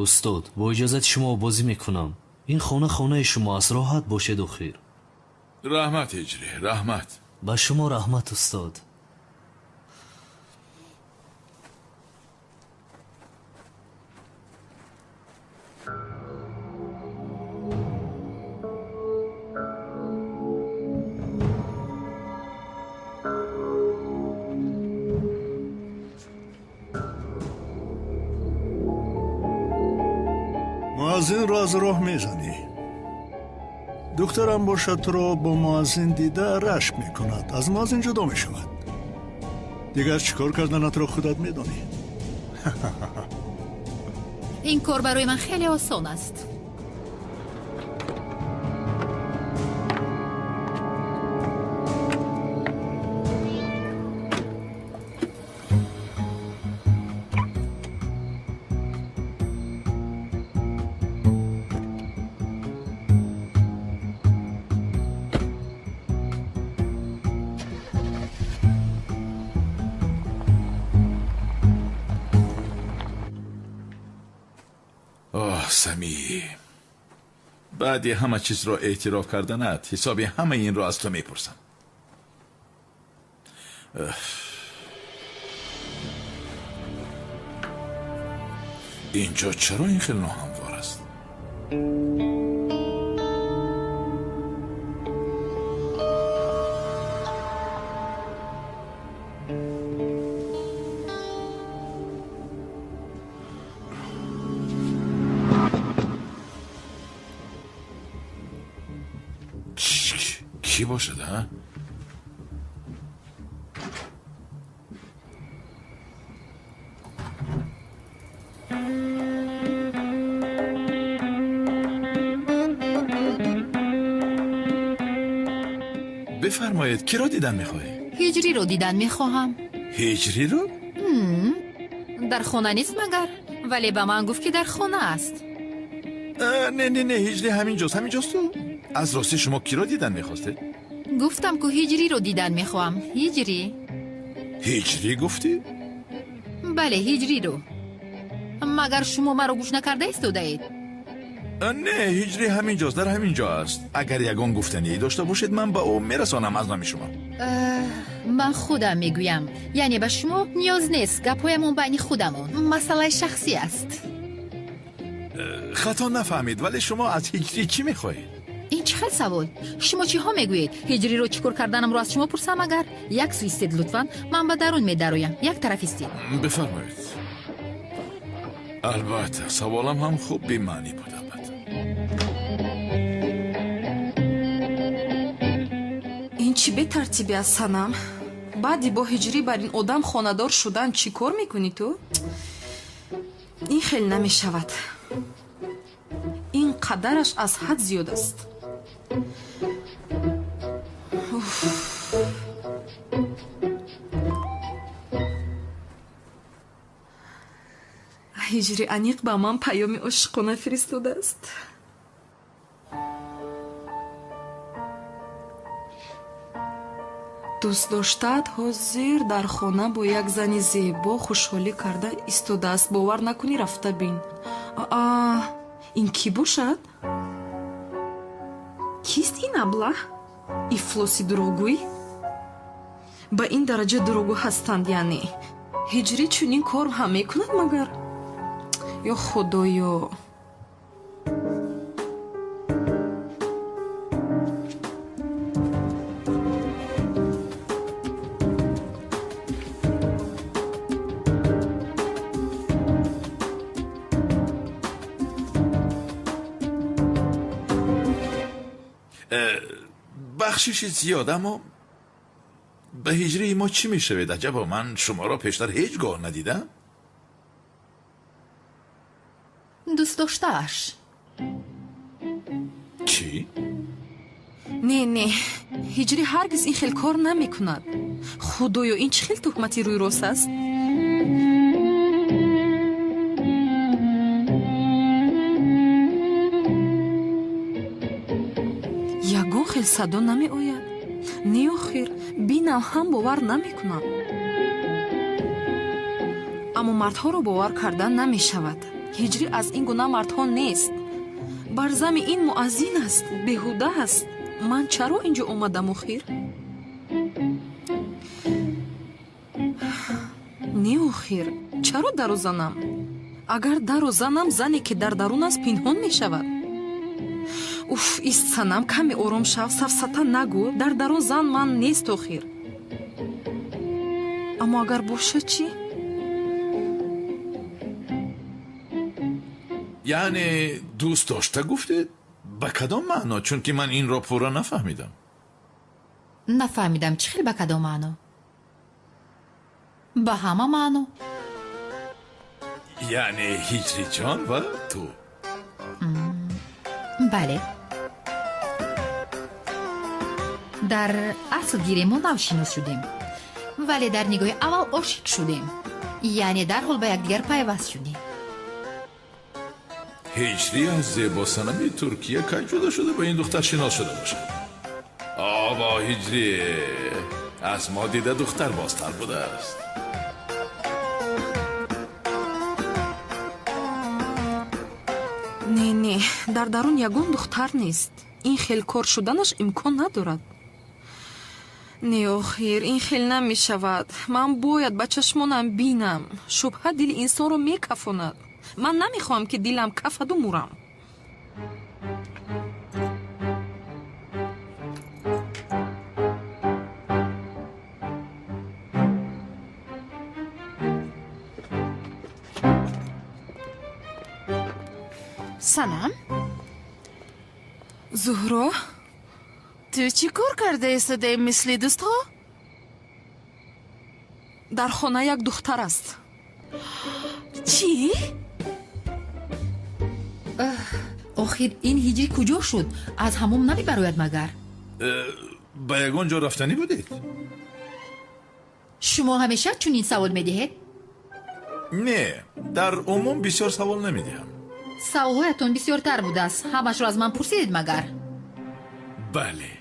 Устод, бо иҷозати шумо бозӣ мекунам. Ин хона хонаи шумо аст, роҳат бошед охир. Раҳмат, Ҳиҷрӣ, раҳмат. Ба шумо раҳмат, устод. Муаззинро аз роҳ мезанӣ. Духтарам бошад туро бо муаззин дида рашк мекунад, аз муаззин ҷудо мешавад. Дигар чӣ кор карданатро худат медонӣ. Ин кор барои ман хеле осон аст. Сами, баъди ҳама чизро эътироф карданат ҳисоби ҳамаи инро аз ту мепурсам. Инҷо чаро ин хел ноҳамвор аст? Кӣ бошад, а? Бифармоед, киро дидан мехоҳед? Ҳиҷриро дидан мехоҳам. Ҳиҷриро? Дар хона нест магар? Вале ба ман гуфт, ки дар хона аст. Не, не, не, ҳиҷри ҳаминҷост, ҳаминҷост. Аз ростӣ шумо киро дидан мехостед? Гуфтам, ку ҳиҷриро дидан мехоҳам. Ҳиҷрӣ. Ҳиҷрӣ гуфтӣ? Бале, ҳиҷриро. Магар шумо маро гӯш накарда истодаед? Не, ҳиҷрӣ ҳаминҷост, дар ҳамин ҷо аст. Агар ягон гуфтание дошта бошед, ман ба ӯ мерасонам аз номи шумо. Ман худам мегӯям. Яъне ба шумо ниёз нест, гапҳоямон байни худамон. Масъалаи шахсӣ аст. Хато нафаҳмид, вале шумо аз ҳиҷрӣ чӣ мехоҳед? Ин чӣ хел савол? Шумо чиҳо мегӯед? Ҳиҷриро чӣ кор карданамро аз шумо пурсам агар? Як су истед лутфан, ман ба дарун медароям. Як тараф истед. Бифармоед. Албатта, саволам ҳам хуб бемаънӣ буд, албатта. Ин чӣ бетартибӣ аст, Санам? Баъди бо ҳиҷрӣ бар ин одам хонадор шудан чӣ кор мекунӣ ту? Ин хел намешавад. Ин қадараш аз ҳад зиёд аст. Ҳиҷри аниқ ба ман паёми ошиқона фиристодааст. Дӯст доштаат ҳозир дар хона бо як зани зебо хушҳолӣ карда истодааст. Бовар накунӣ, рафта бин. Аа, ин кӣ бошад? Кист ин аблаҳ? Ифлоси дурӯғгӯй? Ба ин дараҷа дурӯғгӯ ҳастанд, яъне ҳиҷрӣ чунин кор ҳам мекунад магар? Ё худоё! Бахшиши зиёд, аммо ба ҳиҷрии мо чӣ мешавед? Аҷабо, ман шуморо пештар ҳеҷ гоҳ надидам. Дӯст доштааш. Чӣ? Не, не, ҳиҷрӣ ҳаргиз ин хел кор намекунад. Худоё, ин чӣ хел туҳмати рӯйрост аст? Ягон хел садо намеояд. Не, охир, бинам ҳам бовар намекунам. Аммо мардҳоро бовар кардан намешавад. Ҳиҷрӣ аз ин гуна мардҳо нест. Бар зами ин муаззин аст, беҳуда аст. Ман чаро инҷо омадам охир? Не, охир, чаро даро занам? Агар даро занам, зане ки дар дарун аст пинҳон мешавад. Уф, ист Санам, каме ором шав, сафсата нагӯ. Дар дарун зан ман нест охир. Аммо агар бошад чӣ? Яъне дӯст дошта гуфтед? Ба кадом маъно? Чунки ман инро пурра нафаҳмидам. Нафаҳмидам чӣ хел ба кадом маъно? Ба ҳама маъно. Яъне ҳиҷриҷон ва ту? Бале. Дар асл гирем мо навшинос шудем, вале дар нигоҳи аввал ошиқ шудем. Яъне дарҳол ба якдигар пайваст шудем. Ҳиҷрӣ аз зебосанами Туркия кай ҷудо шуда ба ин духтар шинос шуда бошад? Обо, ҳиҷрӣ аз мо дида духтар бозтар будааст. Не, не, дар дарун ягон духтар нест. Ин хел кор шуданаш имкон надорад. Не, охир, ин хел намешавад. Ман бояд ба чашмонам бинам. Шубҳа дили инсонро мекафонад. Ман намехоҳам, ки дилам кафаду мурам. Санам? Зуҳро? Ту чӣ кор карда истодаи мисли дӯстҳо? Дар хона як духтар аст. Чӣ? Охир ин ҳиҷрӣ куҷо шуд? Аз ҳамом намебарояд магар? Ба ягон ҷо рафтанӣ будед? Шумо ҳамеша чунин савол медиҳед? Не, дар умум бисёр савол намедиҳам. Саволҳоятон бисёртар будааст. Ҳамашро аз ман пурсидед магар? Бале.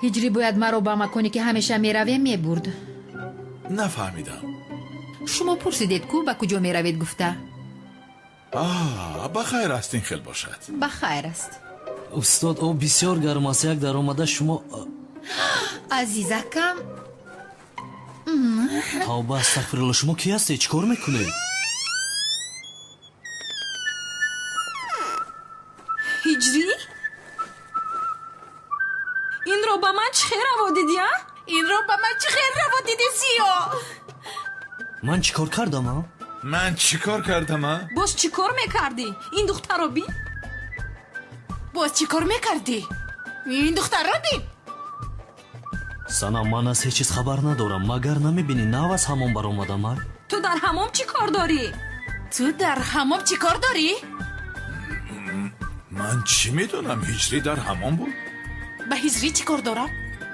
Ҳиҷрӣ бояд маро ба маконе ки ҳамеша меравем мебурд. Нафаҳмидам. Шумо пурсидед ку ба куҷо меравед гуфта. Ба хайр аст, ин хел бошад. Ба хайр аст. Устод, об бисёр гарм аст. Як даромада шумо. Азизакам. Тавба, астағфирулло, шумо кӣ ҳастед? Чӣ кор мекунед? Ҳиҷрӣ? Инро ба ман чӣ хел раво дидӣ, а? Инро ба ман чӣ хел раво дидӣ, Зиё? Ман чӣ кор кардам, а? Ман чӣ кор кардам, а? Боз чӣ кор мекардӣ? Ин духтарро бин. Боз чӣ кор мекардӣ? Ин духтарро бин. Санам, ман аз ҳеҷ чиз хабар надорам. Магар намебинӣ, нав аз ҳамом баромадам, а? Ту дар ҳамом чӣ кор дорӣ? Ту дар ҳамом чӣ кор дорӣ? Ман чӣ медонам, ҳиҷрӣ дар ҳамом буд? Ба ҳиҷрӣ чӣ кор дорам?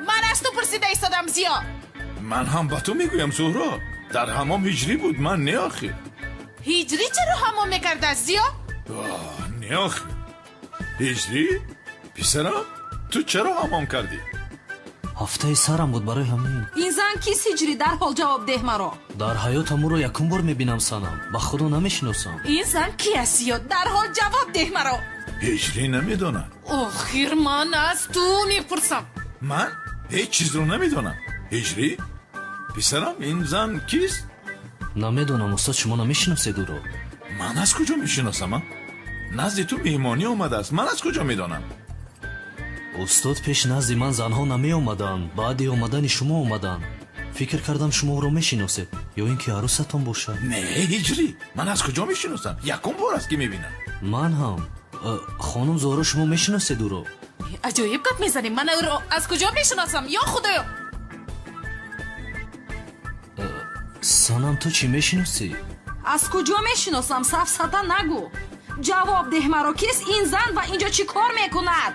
Ман аз ту пурсида истодам, Зиё. Ман ҳам ба ту мегӯям, Зуҳро. Дар ҳамом ҳиҷрӣ буд, ман не охир. Ҳиҷрӣ чаро ҳамом мекардааст, Зиё? Не охир. Ҳиҷрӣ? Писарам, ту чаро ҳамом кардӣ? Ҳафтаи сарам буд барои ҳамин. Ин зан кист, ҳиҷрӣ? Дарҳол ҷавоб деҳ маро. Дар ҳаётам ӯро якум бор мебинам, Санам. Ба худо намешиносам. Ин зан ки аст, Зиё? Дарҳол ҷавоб деҳ маро. Ҳиҷрӣ намедонад. Охир ман аз ту мепурсам. Ман ҳеҷ чизро намедонам. Ҳиҷрӣ? Писарам, ин зан кист? Намедонам, устод, шумо намешиносед ӯро. Ман аз куҷо мешиносам, а? Назди ту меҳмонӣ омадааст. Ман аз куҷо медонам? Устод, пеш назди ман занҳо намеомаданд. Баъди омадани шумо омаданд. Фикр кардам шумо ӯро мешиносед, ё ин ки арӯсатон бошад. Не, ҳиҷрӣ, ман аз куҷо мешиносам? Якум бор аст ки мебинам. Ман ҳам. Хонум Зуҳро, шумо мешиносед ӯро? Аҷоиб гап мезанем. Ман ӯро аз куҷо мешиносам? Ё худоё! Санам, ту чӣ мешиносӣ? Аз куҷо мешиносам? Сафсата нагӯ. Ҷавоб деҳ маро, кист ин зан ва инҷо чӣ кор мекунад?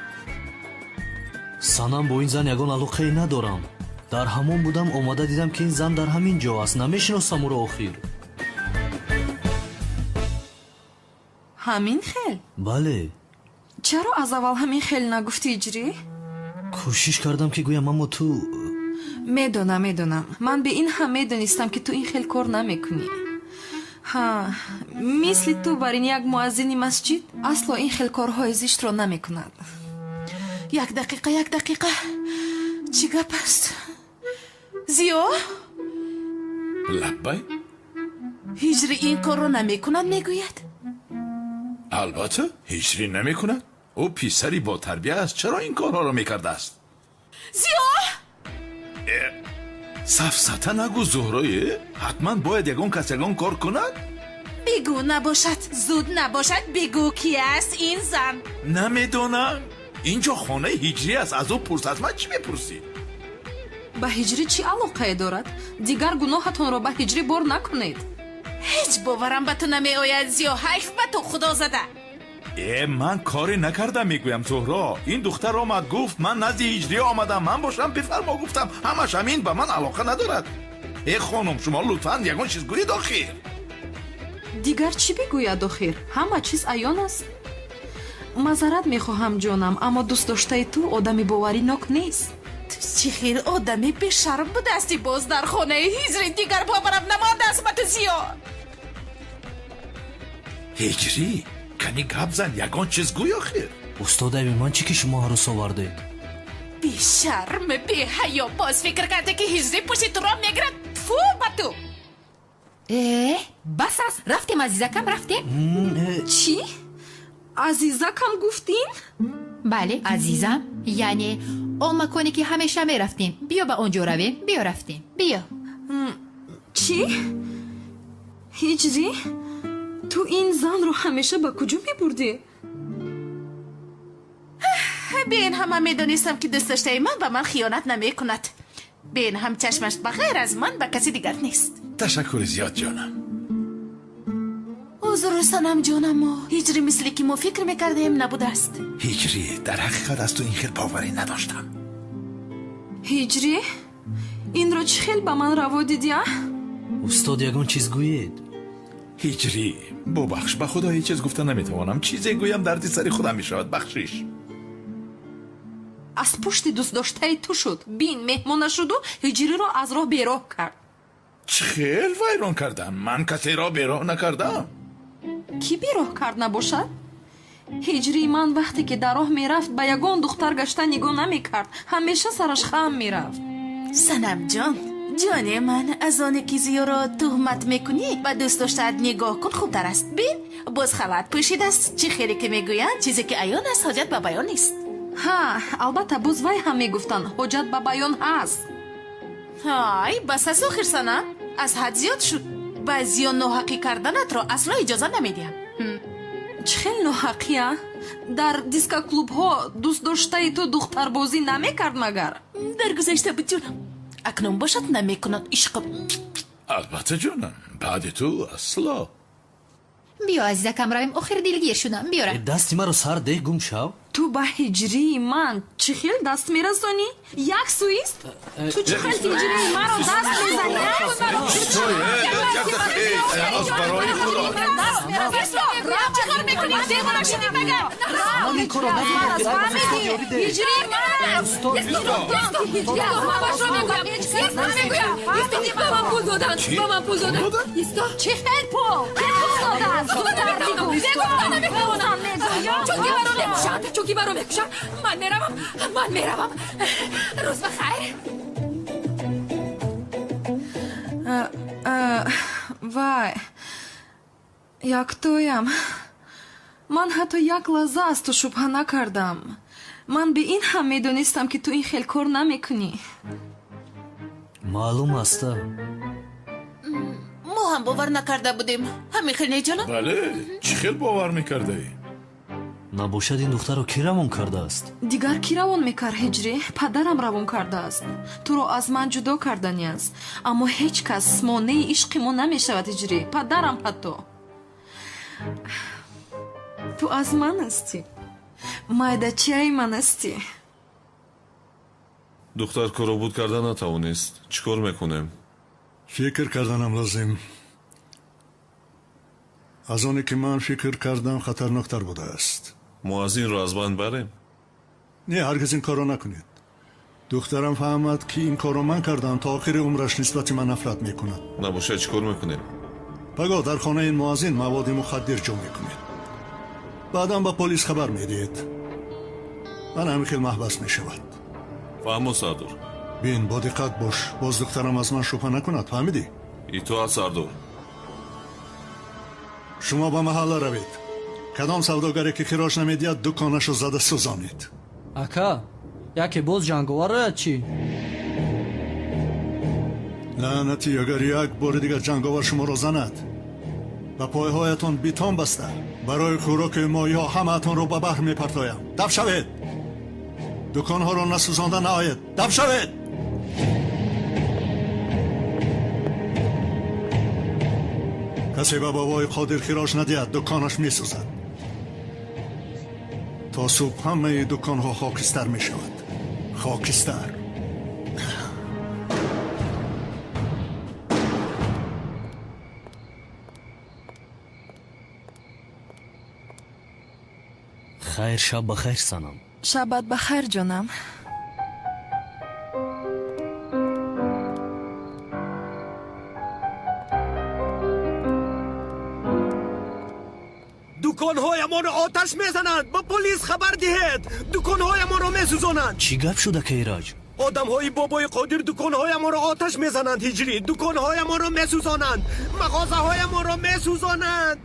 Санам, бо ин зан ягон алоқае надорам. Дар ҳамон будам, омада дидам, ки ин зан дар ҳамин ҷо аст. Намешиносам ӯро охир. Ҳамин хел? Бале. Чаро аз аввал ҳамин хел нагуфтӣ, Ҳиҷрӣ? Кӯшиш кардам, ки гӯям, аммо ту. Медонам, медонам. Ман бе ин ҳам медонистам, ки ту ин хел кор намекунӣ. Ҳа, мисли ту бар ин як муаззини масҷид асло ин хел корҳои зиштро намекунад. Як дақиқа, як дақиқа. Чӣ гап аст? Зиё? Лаббай? Ҳиҷрӣ ин корро намекунад, мегӯяд? Албатта, ҳиҷрӣ намекунад. Ӯ писари ботарбия аст. Чаро ин корҳоро мекардааст? Зиё! Сафсата нагӯ, Зуҳрое. Ҳатман бояд ягон кас ягон кор кунад? Бигӯ набошад, зуд набошад, бигӯ ки аст ин зан. Намедонам. Инҷо хонаи ҳиҷрӣ аст. Аз ӯ пурс. Аз ман чӣ мепурсӣ? Ба ҳиҷрӣ чӣ алоқае дорад? Дигар гуноҳатонро ба ҳиҷрӣ бор накунед. Ҳеҷ боварам ба ту намеояд, Зиё. Ҳайф ба ту, худо зада. Ман коре накардам, мегӯям, Зуҳро. Ин духтар омад, гуфт ман назди ҳиҷрӣ омадам. Ман бошам бифармо гуфтам. Ҳамаш ҳамин ба ман алоқа надорад. Э хонум, шумо лутфан ягон чиз гӯед охир. Дигар чӣ бигӯяд охир? Ҳама чиз аён аст. Мазарат мехоҳам, ҷонам, аммо дӯст доштаи ту одами боваринок нест. Ту чӣ хел одами бешарм будаасти боз дар хонаи ҳиҷрӣ. Дигар боварам намондааст ба ту, Зиё. Ҳиҷрӣ, Кани гап зан, ягон чиз гӯй охир. Устод, айби ман чӣ ки шумо арӯс овардед? Бешарм, беҳаё, боз фикр карде ки ҳиҷрӣ пушти туро мегирад. Тфу ба ту! Э, бас аст, рафтем, азизакам, рафтем. Чӣ? Азизакам гуфтин? Бале, азизам, яъне он маконе ки ҳамеша мерафтем. Биё ба он ҷо равем, биё рафтем, биё. Чӣ? Ҳиҷрӣ? Ту ин занро ҳамеша ба куҷо мебурдӣ? Бин, ҳама медонистам ки дӯстдоштаи ман ба ман хиёнат намекунад. Бин, ҳам чашмаш ба ғайр аз ман ба каси дигар нест. Ташаккури зиёд, ҷонам. Узр, Санам ҷонамо, ҳиҷрӣ мисли ки мо фикр мекардем набудааст. Ҳиҷрӣ, дар ҳақиқат аз ту ин хел боварӣ надоштам. Ҳиҷрӣ, инро чӣ хел ба ман раво дидӣ, а? Устод, ягон чиз гӯед. Ҳиҷрӣ, бубахш, ба худо ҳеҷ чиз гуфта наметавонам. Чизе гӯям дарди сари худам мешавад, бахшиш. Аз пушти дӯстдоштаи ту шуд. Бин, меҳмон нашуду ҳиҷриро аз роҳ бероҳ кард. Чӣ хел вайрон кардам? Ман касеро бероҳ накардам. Кӣ бероҳ кард набошад? Ҳиҷрии ман вақте ки дар роҳ мерафт, ба ягон духтар гашта нигоҳ намекард, ҳамеша сараш хам мерафт. Санамҷон, ҷоне ман, аз оне ки зиёро туҳмат мекунӣ, ба дӯстдоштаат нигоҳ кун, хубтар аст. Бин, боз халат пӯшидааст. Чӣ хеле ки мегӯянд, чизе ки аён аст, ҳоҷат ба баён нест. Ҳа, албатта, боз вай ҳам мегуфтанд, ҳоҷат ба баён ҳаст. Ҳай, бас аст охир, Санам, аз ҳад зиёд шуд. Ба зиён ноҳақӣ карданатро асло иҷоза намедиҳам. Чӣ хел ноҳақӣ, а? Дар дискоклубҳо дӯстдоштаи ту духтарбозӣ намекард магар? Дар гузашта буд, ҷонам, акнун бошад намекунад. Ишқм. Албатта, ҷонам, баъди ту асло. Биё, азизакам, равем, охир дилгир шудам, биё равем. Дасти маро сар деҳ, гум шав. Ту ба ҳиҷрии ман чӣ хел даст мерасонӣ? Як суист? Ту чӣ хел ҳиҷрии маро даст мезанӣ? Чӣ хел пул? Чунки маро мекушанд, ман меравам, ман меравам. Рӯз ба хайр. Вай, яктоям. Ман ҳатто як лаҳза аз ту шубҳа накардам. Ман бе ин ҳам медонистам, ки ту ин хел кор намекунӣ. Маълум аст. Мо ҳам бовар накарда будем. Ҳамин хел не, ҷонам? Бале, чӣ хел бовар мекардаӣ? Набошад, ин духтарро кӣ равон кардааст? Дигар кӣ равон мекард, ҳиҷрӣ? Падарам равон кардааст. Туро аз ман ҷудо кардани аст. Аммо ҳеҷ кас монеи ишқи мо намешавад, ҳиҷрӣ. Падарам ҳатто. Ту аз ман ҳастӣ. Майдачаи ман ҳастӣ. Духтар коробуд карда натавонист. Чӣ кор мекунем? Фикр карданам лозим. Аз оне ки ман фикр кардам хатарноктар будааст. Мо аз инро аз банд барем? Не, ҳаргиз ин корро накунед. Духтарам фаҳмад, ки ин корро ман кардам, то охири умраш нисбати ман нафрат мекунад. Набошад, чӣ кор мекунем? Пагоҳ дар хонаи ин муаззин маводи мухаддир ҷо мекунед. Баъдан ба полис хабар медиҳед. Ман ҳамин хел маҳбас мешавад. Фаҳмо, Сардор. Бин, бо диққат бош, боз духтарам аз ман шубҳа накунад, фаҳмидӣ? Итоат, Сардор. Шумо ба маҳалла равед. Кадом савдогаре ки хироҷ намедиҳад, дуконашо зада сӯзонед. Ака, яке боз ҷанговар ояд чӣ? Лаънатӣ, агар як бори дигар ҷанговар шуморо занад, ба пойҳоятон битон баста, барои хӯроки моҳиҳо ҳамаатонро ба баҳр мепартоям. Даф шавед! Дуконҳоро насӯзонда наоед. Даф шавед! Касе ба бобои Қодир хироҷ надиҳад, дуконаш месӯзад. То субҳ ҳамаи дуконҳо хокистар мешавад. Хокистар. Хайр, шаб ба хайр, Санам. Шабат ба хайр, ҷонам. Дуконҳоямонро оташ мезананд. Ба полис хабар диҳед. Дуконҳоямонро месӯзонанд. Чӣ гап шуд, ака Ираҷ? Одамҳои бобои Қодир дуконҳоямонро оташ мезананд, Ҳиҷрӣ. Дуконҳоямонро месӯзонанд. Мағозаҳоямонро месӯзонанд.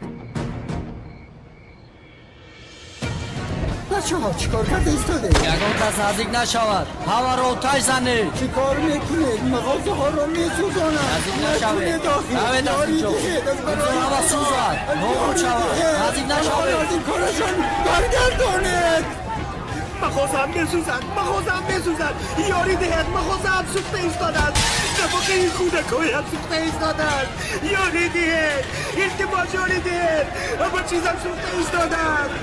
Бачаҳо, чӣ кор карда истодаед? Ягон кас наздик нашавад. Ҳамаро оташ занед. Чӣ кор мекунед? Мағозаҳоро месӯзонанд. Наздик нашавед. Равед аз инҷо. Ҳама сӯзад. Нобуд шавад. Наздик нашавед. Аз ин корашон баргардонед. Мағозаам месӯзад. Мағозаам месӯзад. Ёрӣ диҳед. Мағозаам сӯхта истодааст. Нафақаи кӯдакҳоям сӯхта истодааст. Ёрӣ диҳед. Илтимос, ёрӣ диҳед. Ҳама чизам сӯхта истодааст.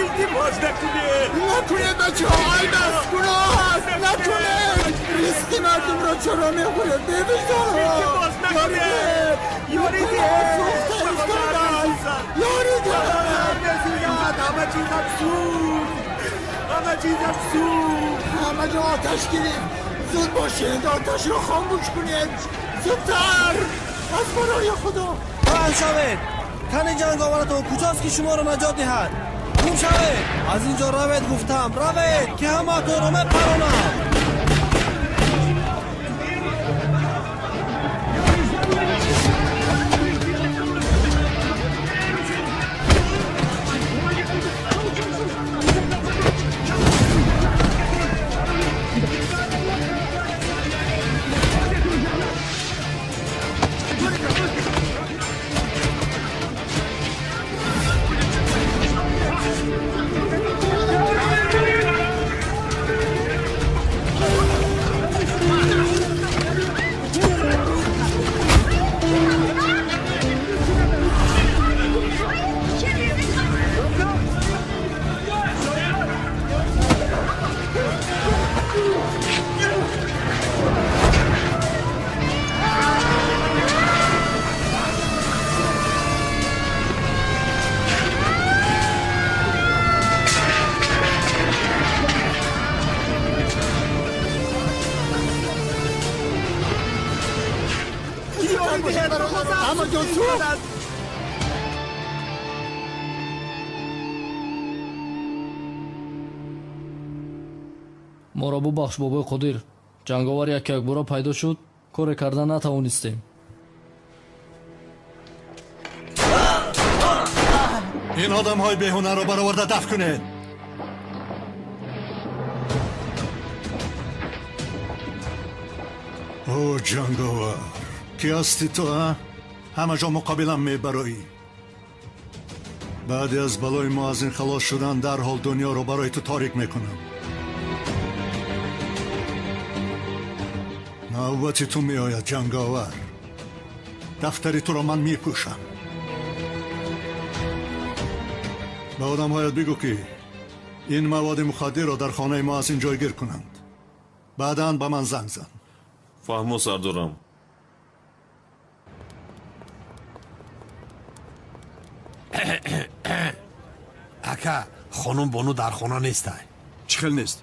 Илтимос, накунед. Накунед, бачаҳо, айб аст, гуноҳ аст. Накунед. Ризқи мардумро чаро мехӯред? Бевиҷдонҳо. Илтимос, накунед. Ёрӣ диҳед. Сӯхта истодааст. Ёрӣ диҳед. Месӯзад. Ҳама чизам сӯхт. Ҳама чизам сӯхт. Ҳама ҷо оташ гирифт. Зуд бошед, оташро хомӯш кунед. Зудтар. Аз барои Худо. Паҳн шавед. Тани ҷанговаратон куҷост, ки шуморо наҷот диҳад? Гум шавед. Аз ин ҷо равед, гуфтам. Равед, ки ҳамаатонро мепаронам. Ҳама ҷо сӯхт. Моро бубахш, бобои Қодир. Ҷанговар як якбора пайдо шуд, коре карда натавонистем. Ин одамҳои беҳунарро бароварда дафт кунед. О, ҷанговар, кӣ ҳастӣ ту, а? Ҳама ҷо муқобилам мебароӣ. Баъди аз балои мо аз ин халос шудан, дарҳол дунёро барои ту торик мекунам. Навбати ту меояд, ҷанговар. Дафтари туро ман мепӯшам. Ба одамҳоят бигӯ, ки ин маводи мухаддирро дар хонаи мо аз ин ҷойгир кунанд. Баъдан ба ман занг зан. Фаҳмо, сардорам. Ака, хонум Бону дар хона нестай. Чӣ хел нест?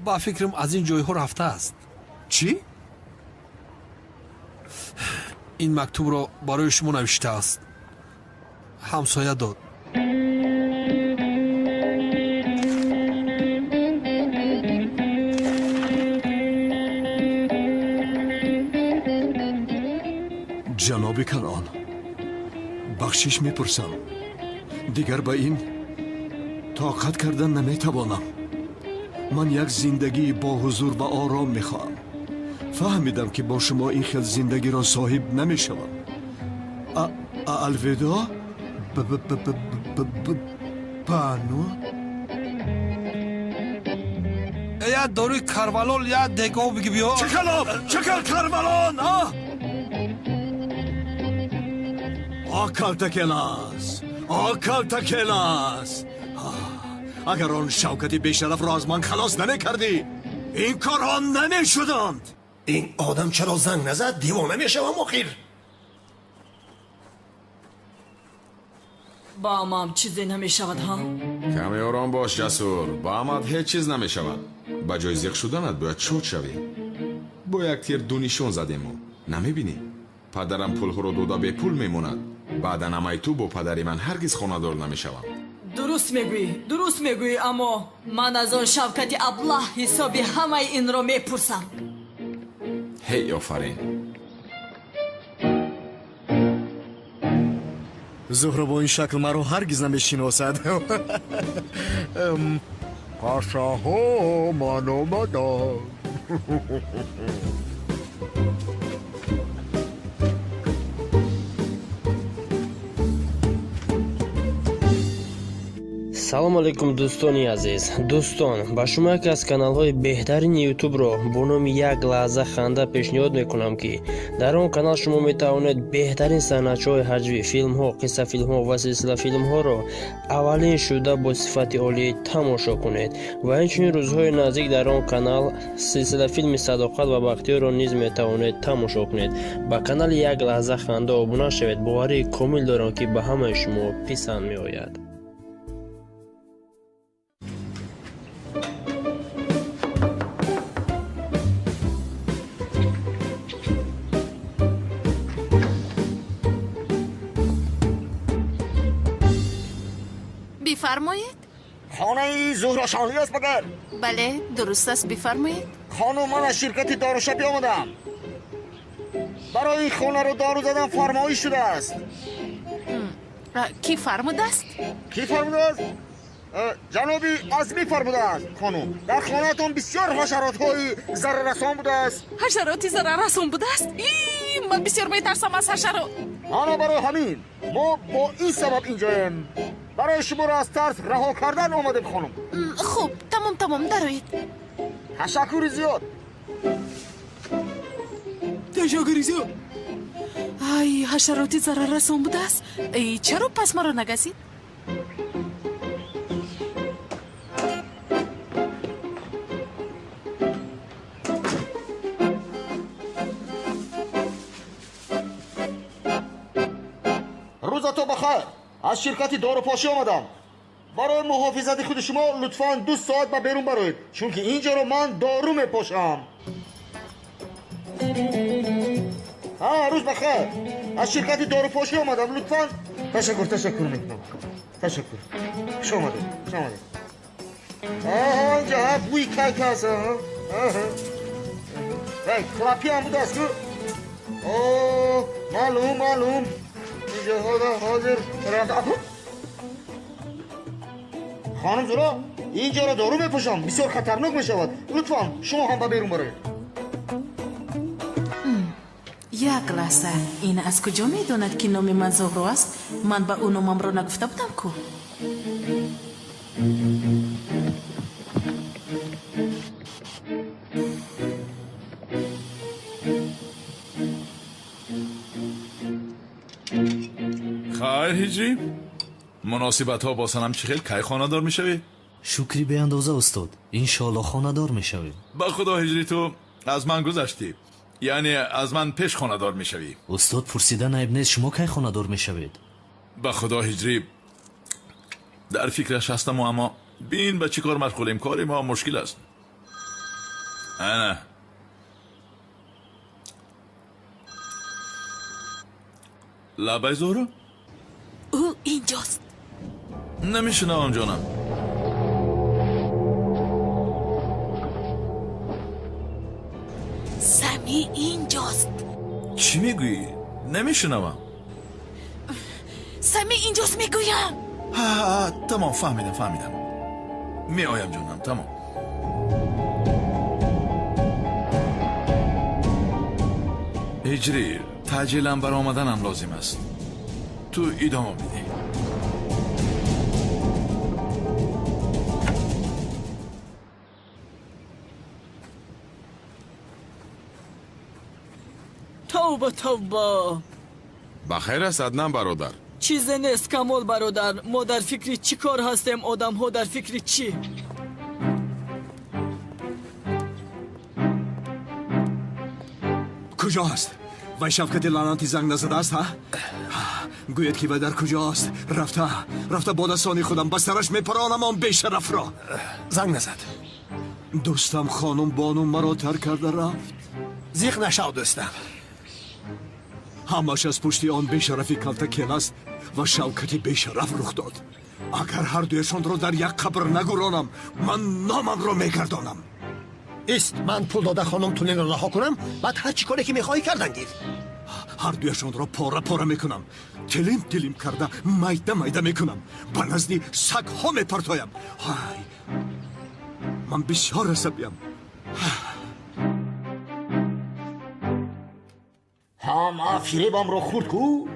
Ба фикрам, аз ин ҷойҳо рафтааст. Чӣ? Ин мактубро барои шумо навиштааст. Ҳамсоя дод. Ҷаноби Канон, бахшиш мепурсам. Дигар ба ин тоқат кардан наметавонам. Ман як зиндагии бо ҳузур ва ором мехоҳам. Фаҳмидам, ки бо шумо ин хел зиндагиро соҳиб намешавам. Алвидо, Бану. Я доруи карвалол, я дегов биги биё. Чӣ калом? Чӣ кал карвалон, а? О, калтакелас! О, калтакелас! Агар он Шавкати бешарафро аз ман халос намекардӣ, ин корҳо намешуданд. Ин одам чаро занг назад? Девона мешавам охир. Ба амам чизе намешавад, ҳа? Каме ором бош, Ҷасур. Ба амат ҳеҷ чиз намешавад. Ба ҷои зиқ шуданат бояд шод шавӣ. Бо як тир ду нишон задему. Намебинӣ? Падарам пулҳоро дода бепул мемонад. Баъдан амаи ту бо падари ман ҳаргиз хонадор намешаванд. Дуруст мегӯӣ, дуруст мегӯӣ, аммо ман аз он Шавкати аблаҳ ҳисоби ҳамаи инро мепурсам. Ҳей, офарин. Зуҳро бо ин шакл маро ҳаргиз намешиносад. Пашаҳо, ман омадам. Салом алейкум, дӯстони азиз. Дӯстон, ба шумо яке аз каналҳои беҳтарини ютубро бо номи «Як лаҳза ханда» пешниҳод мекунам, ки дар он канал шумо метавонед беҳтарин санъатчиҳои ҳаҷвӣ, филмҳо, қиссафилмҳо ва силсилафилмҳоро аввалин шуда бо сифати олӣ тамошо кунед. Ва инчунин рӯзҳои наздик дар он канал силсилафилми «Садоқат ва Бахтиёрро» низ метавонед тамошо кунед. Ба канали «Як лаҳза ханда» обуна шавед. Боварии комил дорам, ки ба ҳамаи шумо писанд меояд. Бифармоед. Хонаи Зуҳро Шоҳӣ аст магар? Бале, дуруст аст, бифармоед. Хонум, ман аз ширкати дорушапӣ омадам. Барои хонаро дору задан фармоиш шудааст. Кӣ фармудааст? Кӣ фармудааст? Ҷаноби Азмӣ фармудааст, хонум. Дар хонаатон бисёр ҳашаротҳои зараррасон будааст. Ҳашароти зараррасон будааст? Ман бисёр метарсам аз ҳашарот. Ана барои ҳамин мо бо ин сабаб инҷоем. Барои шуморо аз тарс раҳо кардан омадем, хонум. Хуб, тамом, тамом, дароед. Ташаккури зиёд. Ташаккури зиёд. Ай, ҳашароти зараррасон будааст? Эй, чаро пас маро нагазид? Рӯзато бахайр. Аз ширкати дорупошӣ омадам. Барои муҳофизати худи шумо лутфан 2 соат ба берун бароед, чунки ин ҷоро ман дору мепошам. Ҳа, рӯз бахайр. Аз ширкати дорупошӣ омадам. Лутфан. Ташаккур, ташаккур мекунам. Ташаккур. Хуш омадед, хуш омадед. Аҳа, инҷа ҳа бӯи кайк аст. Аҳа. Эй, клапи ҳам будааст ку? О, маълум, маълум. Ҳозир хонум Зуро, ин ҷоро дору мепӯшам, бисёр хатарнок мешавад. Лутфан шумо ҳам ба берун бароед. Як лаҳза, ин аз куҷо медонад, ки номи ман Зуҳро аст? Ман ба ӯ номамро нагуфта будам ку? Хайр, Ҳиҷрӣ, муносибатҳо бо Санам чӣ хел? Кай хонадор мешавӣ? Шукри беандоза, устод. Иншоалло хонадор мешавем. Ба худо, Ҳиҷрӣ, ту аз ман гузаштӣ, яъне аз ман пеш хонадор мешавӣ. Устод, пурсидан айб нест, шумо кай хонадор мешавед? Ба худо, Ҳиҷрӣ, дар фикраш ҳастаму, аммо бин ба чӣ кор машғулем. Кори мо мушкил аст. Ана лабай, Зуҳро. Ӯ инҷост. Намешунавам, ҷонам. Сами инҷост. Чӣ мегӯӣ? Намешунавам. Сами инҷост, мегӯям. Тамом, фаҳмидам, фаҳмидам. Меоям, ҷонам, тамом. Ҳиҷрӣ, таъҷилан баромаданам лозим аст. Ту идома бидеҳ. Тавба, тавба. Ба хайр аст, Аднан бародар? Чизе нест, Камол бародар. Мо дар фикри чӣ кор ҳастем, одамҳо дар фикри чӣ? Куҷо аст? Вай Шавкати лаънати занг назадааст, ҳа? Гӯяд, ки вай дар куҷо аст. Рафта, рафта бо дастони худам ба сараш мепаронам он бешарафро. Занг назад. Дӯстам хонум бону маро тарк карда рафт. Зиқ нашав, дӯстам. Ҳамаш аз пушти он бешарафи калта келас ва Шавкати бешараф рух дод. Агар ҳардуяшонро дар як қабр нагуронам, ман номамро мегардонам. Ист, ман пул дода хонум Тулинро раҳо кунам, баъд ҳар чӣ коре ки мехоҳӣ кардан гир. Ҳардуяшонро пора пора мекунам, тилим тилим карда майда майда мекунам, ба назди сагҳо мепартоям. Ҳай, ман бисёр асабиям. Ҳама фиребамро хурд ку.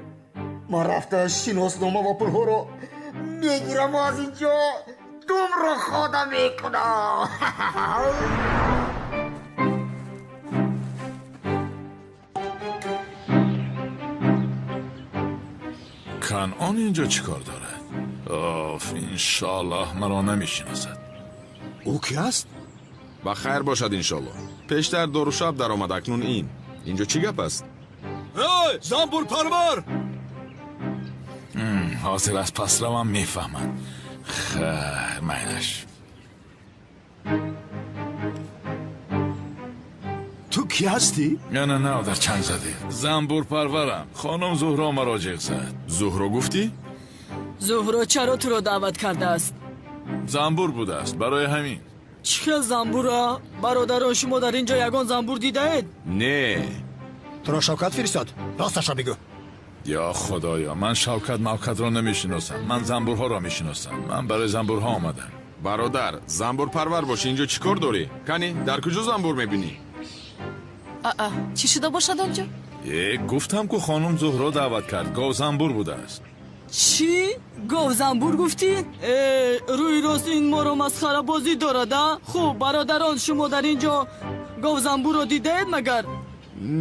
Ман рафта шиноснома ва пулҳоро мегирам, аз инҷо думро хода мекунам. Канъон инҷо чӣ кор дорад? Оф, иншоаллоҳ маро намешиносад. Ӯ ки аст? Ба хайр бошад, иншоаллоҳ. Пештар дорушаб даромад, акнун ин. Инҷо чӣ гап аст? Эй, занбурпарвар! Ҳозир аз пасравам мефаҳмад. Хайр, майлаш. Ту кӣ ҳастӣ? Не, не, не, дар чанг задӣ. Занбурпарварам. Хонум Зуҳро маро ҷиғ зад. Зуҳро гуфтӣ? Зуҳро чаро туро даъват кардааст? Занбур будааст, барои ҳамин. Чӣ хел занбура? Бародарон, шумо дар ин ҷо ягон занбур дидаед? Не. Туро Шавкат фиристод. Росташро бигӯ. Ё худоё, ман Шавкат Мавкатро намешиносам. Ман занбурҳоро мешиносам. Ман барои занбурҳо омадам. Бародар, занбурпарвар бош, инҷо чӣ кор дорӣ? Кани, дар куҷо занбур мебинӣ? Аа, чӣ шуда бошад онҷо? Э, гуфтам ку хонум Зуҳро даъват кард. Гов занбур будааст. Чӣ? Гов занбур гуфтӣ? Э, рӯи рост ин моро масхарабозӣ дорад, а? Хуб, бародарон, шумо дар ин ҷо гов занбурро дидаед магар?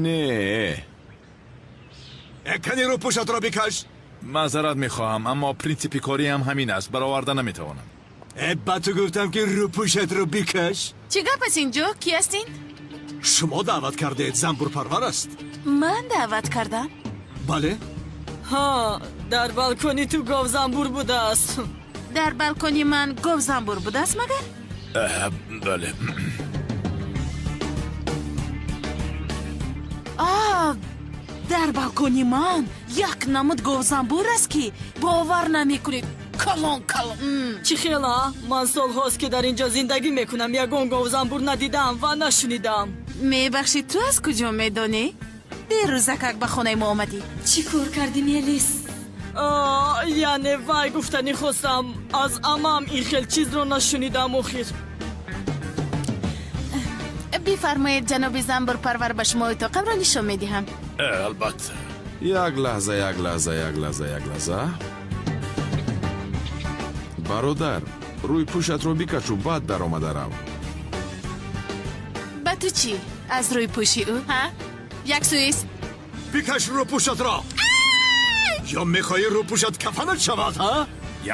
Не. Э, кани рӯпӯшатро бикаш. Маъзарат мехоҳам, аммо принсипи кориам ҳамин аст, бароварда наметавонам. Э, ба ту гуфтам ки рӯпӯшатро бикаш. Чӣ гап аст инҷо? Кӣ ҳастин? Шумо даъват кардаед, занбурпарвар аст. Ман даъват кардам? Бале. Ҳа, дар балкони ту гов занбур будааст. Дар балкони ман гов занбур будааст магар? Бале. А, дар балкони ман як намуд говзанбур аст, ки бовар намекунед. Калон калон. Чӣ хела? Ман солҳост, ки дар ин ҷо зиндагӣ мекунам, ягон говзанбур надидаам ва нашунидаам. Мебахшед, ту аз куҷо медонӣ? Дерӯзакак ба хонаи мо омадӣ. Чӣ кор кардӣ, Мелис? Яъне вай, гуфтанӣ хостам, аз амам ин хел чизро нашунидам охир. Бифармоед, ҷаноби занбурпарвар, ба шумо утоқамро нишон медиҳам. Албатта. Як лаҳза, як лаҳза, як лаҳза, як лаҳза. Бародар, рӯи пӯшатро бикашу, баъд даромада рав. Ба ту чӣ аз рӯи пӯши ӯ, ҳа? Як сӯист. Бикаш рӯпӯшатро. Ё мехоҳӣ рӯпӯшат кафанат шавад, ҳа?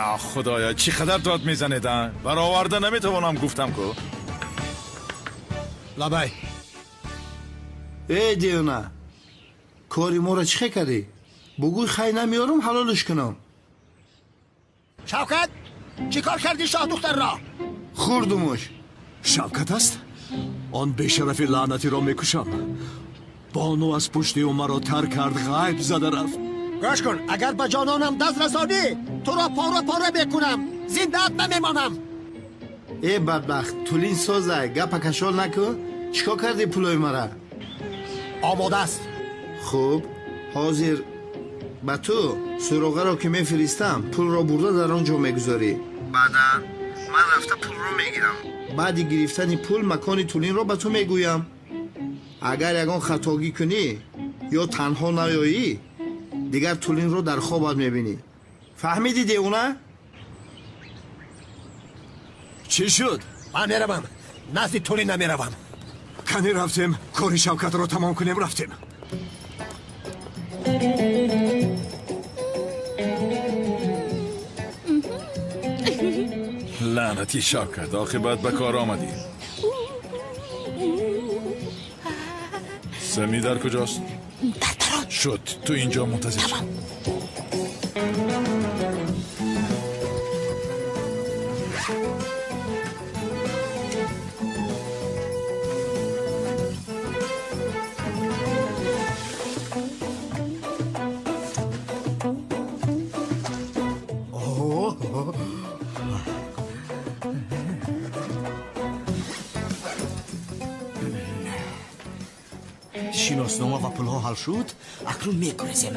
Ё худоё, чӣ қадар дод мезанед, а? Бароварда наметавонам, гуфтам ку. Лабай. Э, девона, кори моро чӣ хел кардӣ? Бугӯй, хай намеёрам, ҳалолш кунам. Шавкат, чӣ кор кардӣ шоҳдухтарро? Хӯрдумуш. Шавкат аст? Он бешарафи лаънатиро мекушам. Бону аз пушти ӯ маро тарк кард, ғайб зада рафт. Гӯш кун, агар ба ҷононам даст расонӣ, туро пора пора мекунам, зиндаат намемонам. Э, бадбахт, тулин созай, гапа кашол накун. Чӣ кор кардӣ пулои мара? Омода аст. Хуб, ҳозир ба ту суроғаро ки мефиристам, пулро бурда дар он ҷо мегузорӣ. Баъдан ман рафта пулро мегирам. Баъди гирифтани пул макони тулинро ба ту мегӯям. Агар ягон хатогӣ кунӣ ё танҳо наёӣ, дигар тулинро дар хобат мебинӣ. Фаҳмидӣ, девона? Чӣ шуд? Ман меравам, назди тулин намеравам. Кани рафтем, кори Шавкатро тамом кунем, рафтем. Лаънати Шавкат, оқибат ба кор омадӣ. Сами дар куҷост? Дар дарон. Шуд, ту инҷо мунтазир шав. Шиноснома ва пулҳо ҳал шуд, акнун мегурезем.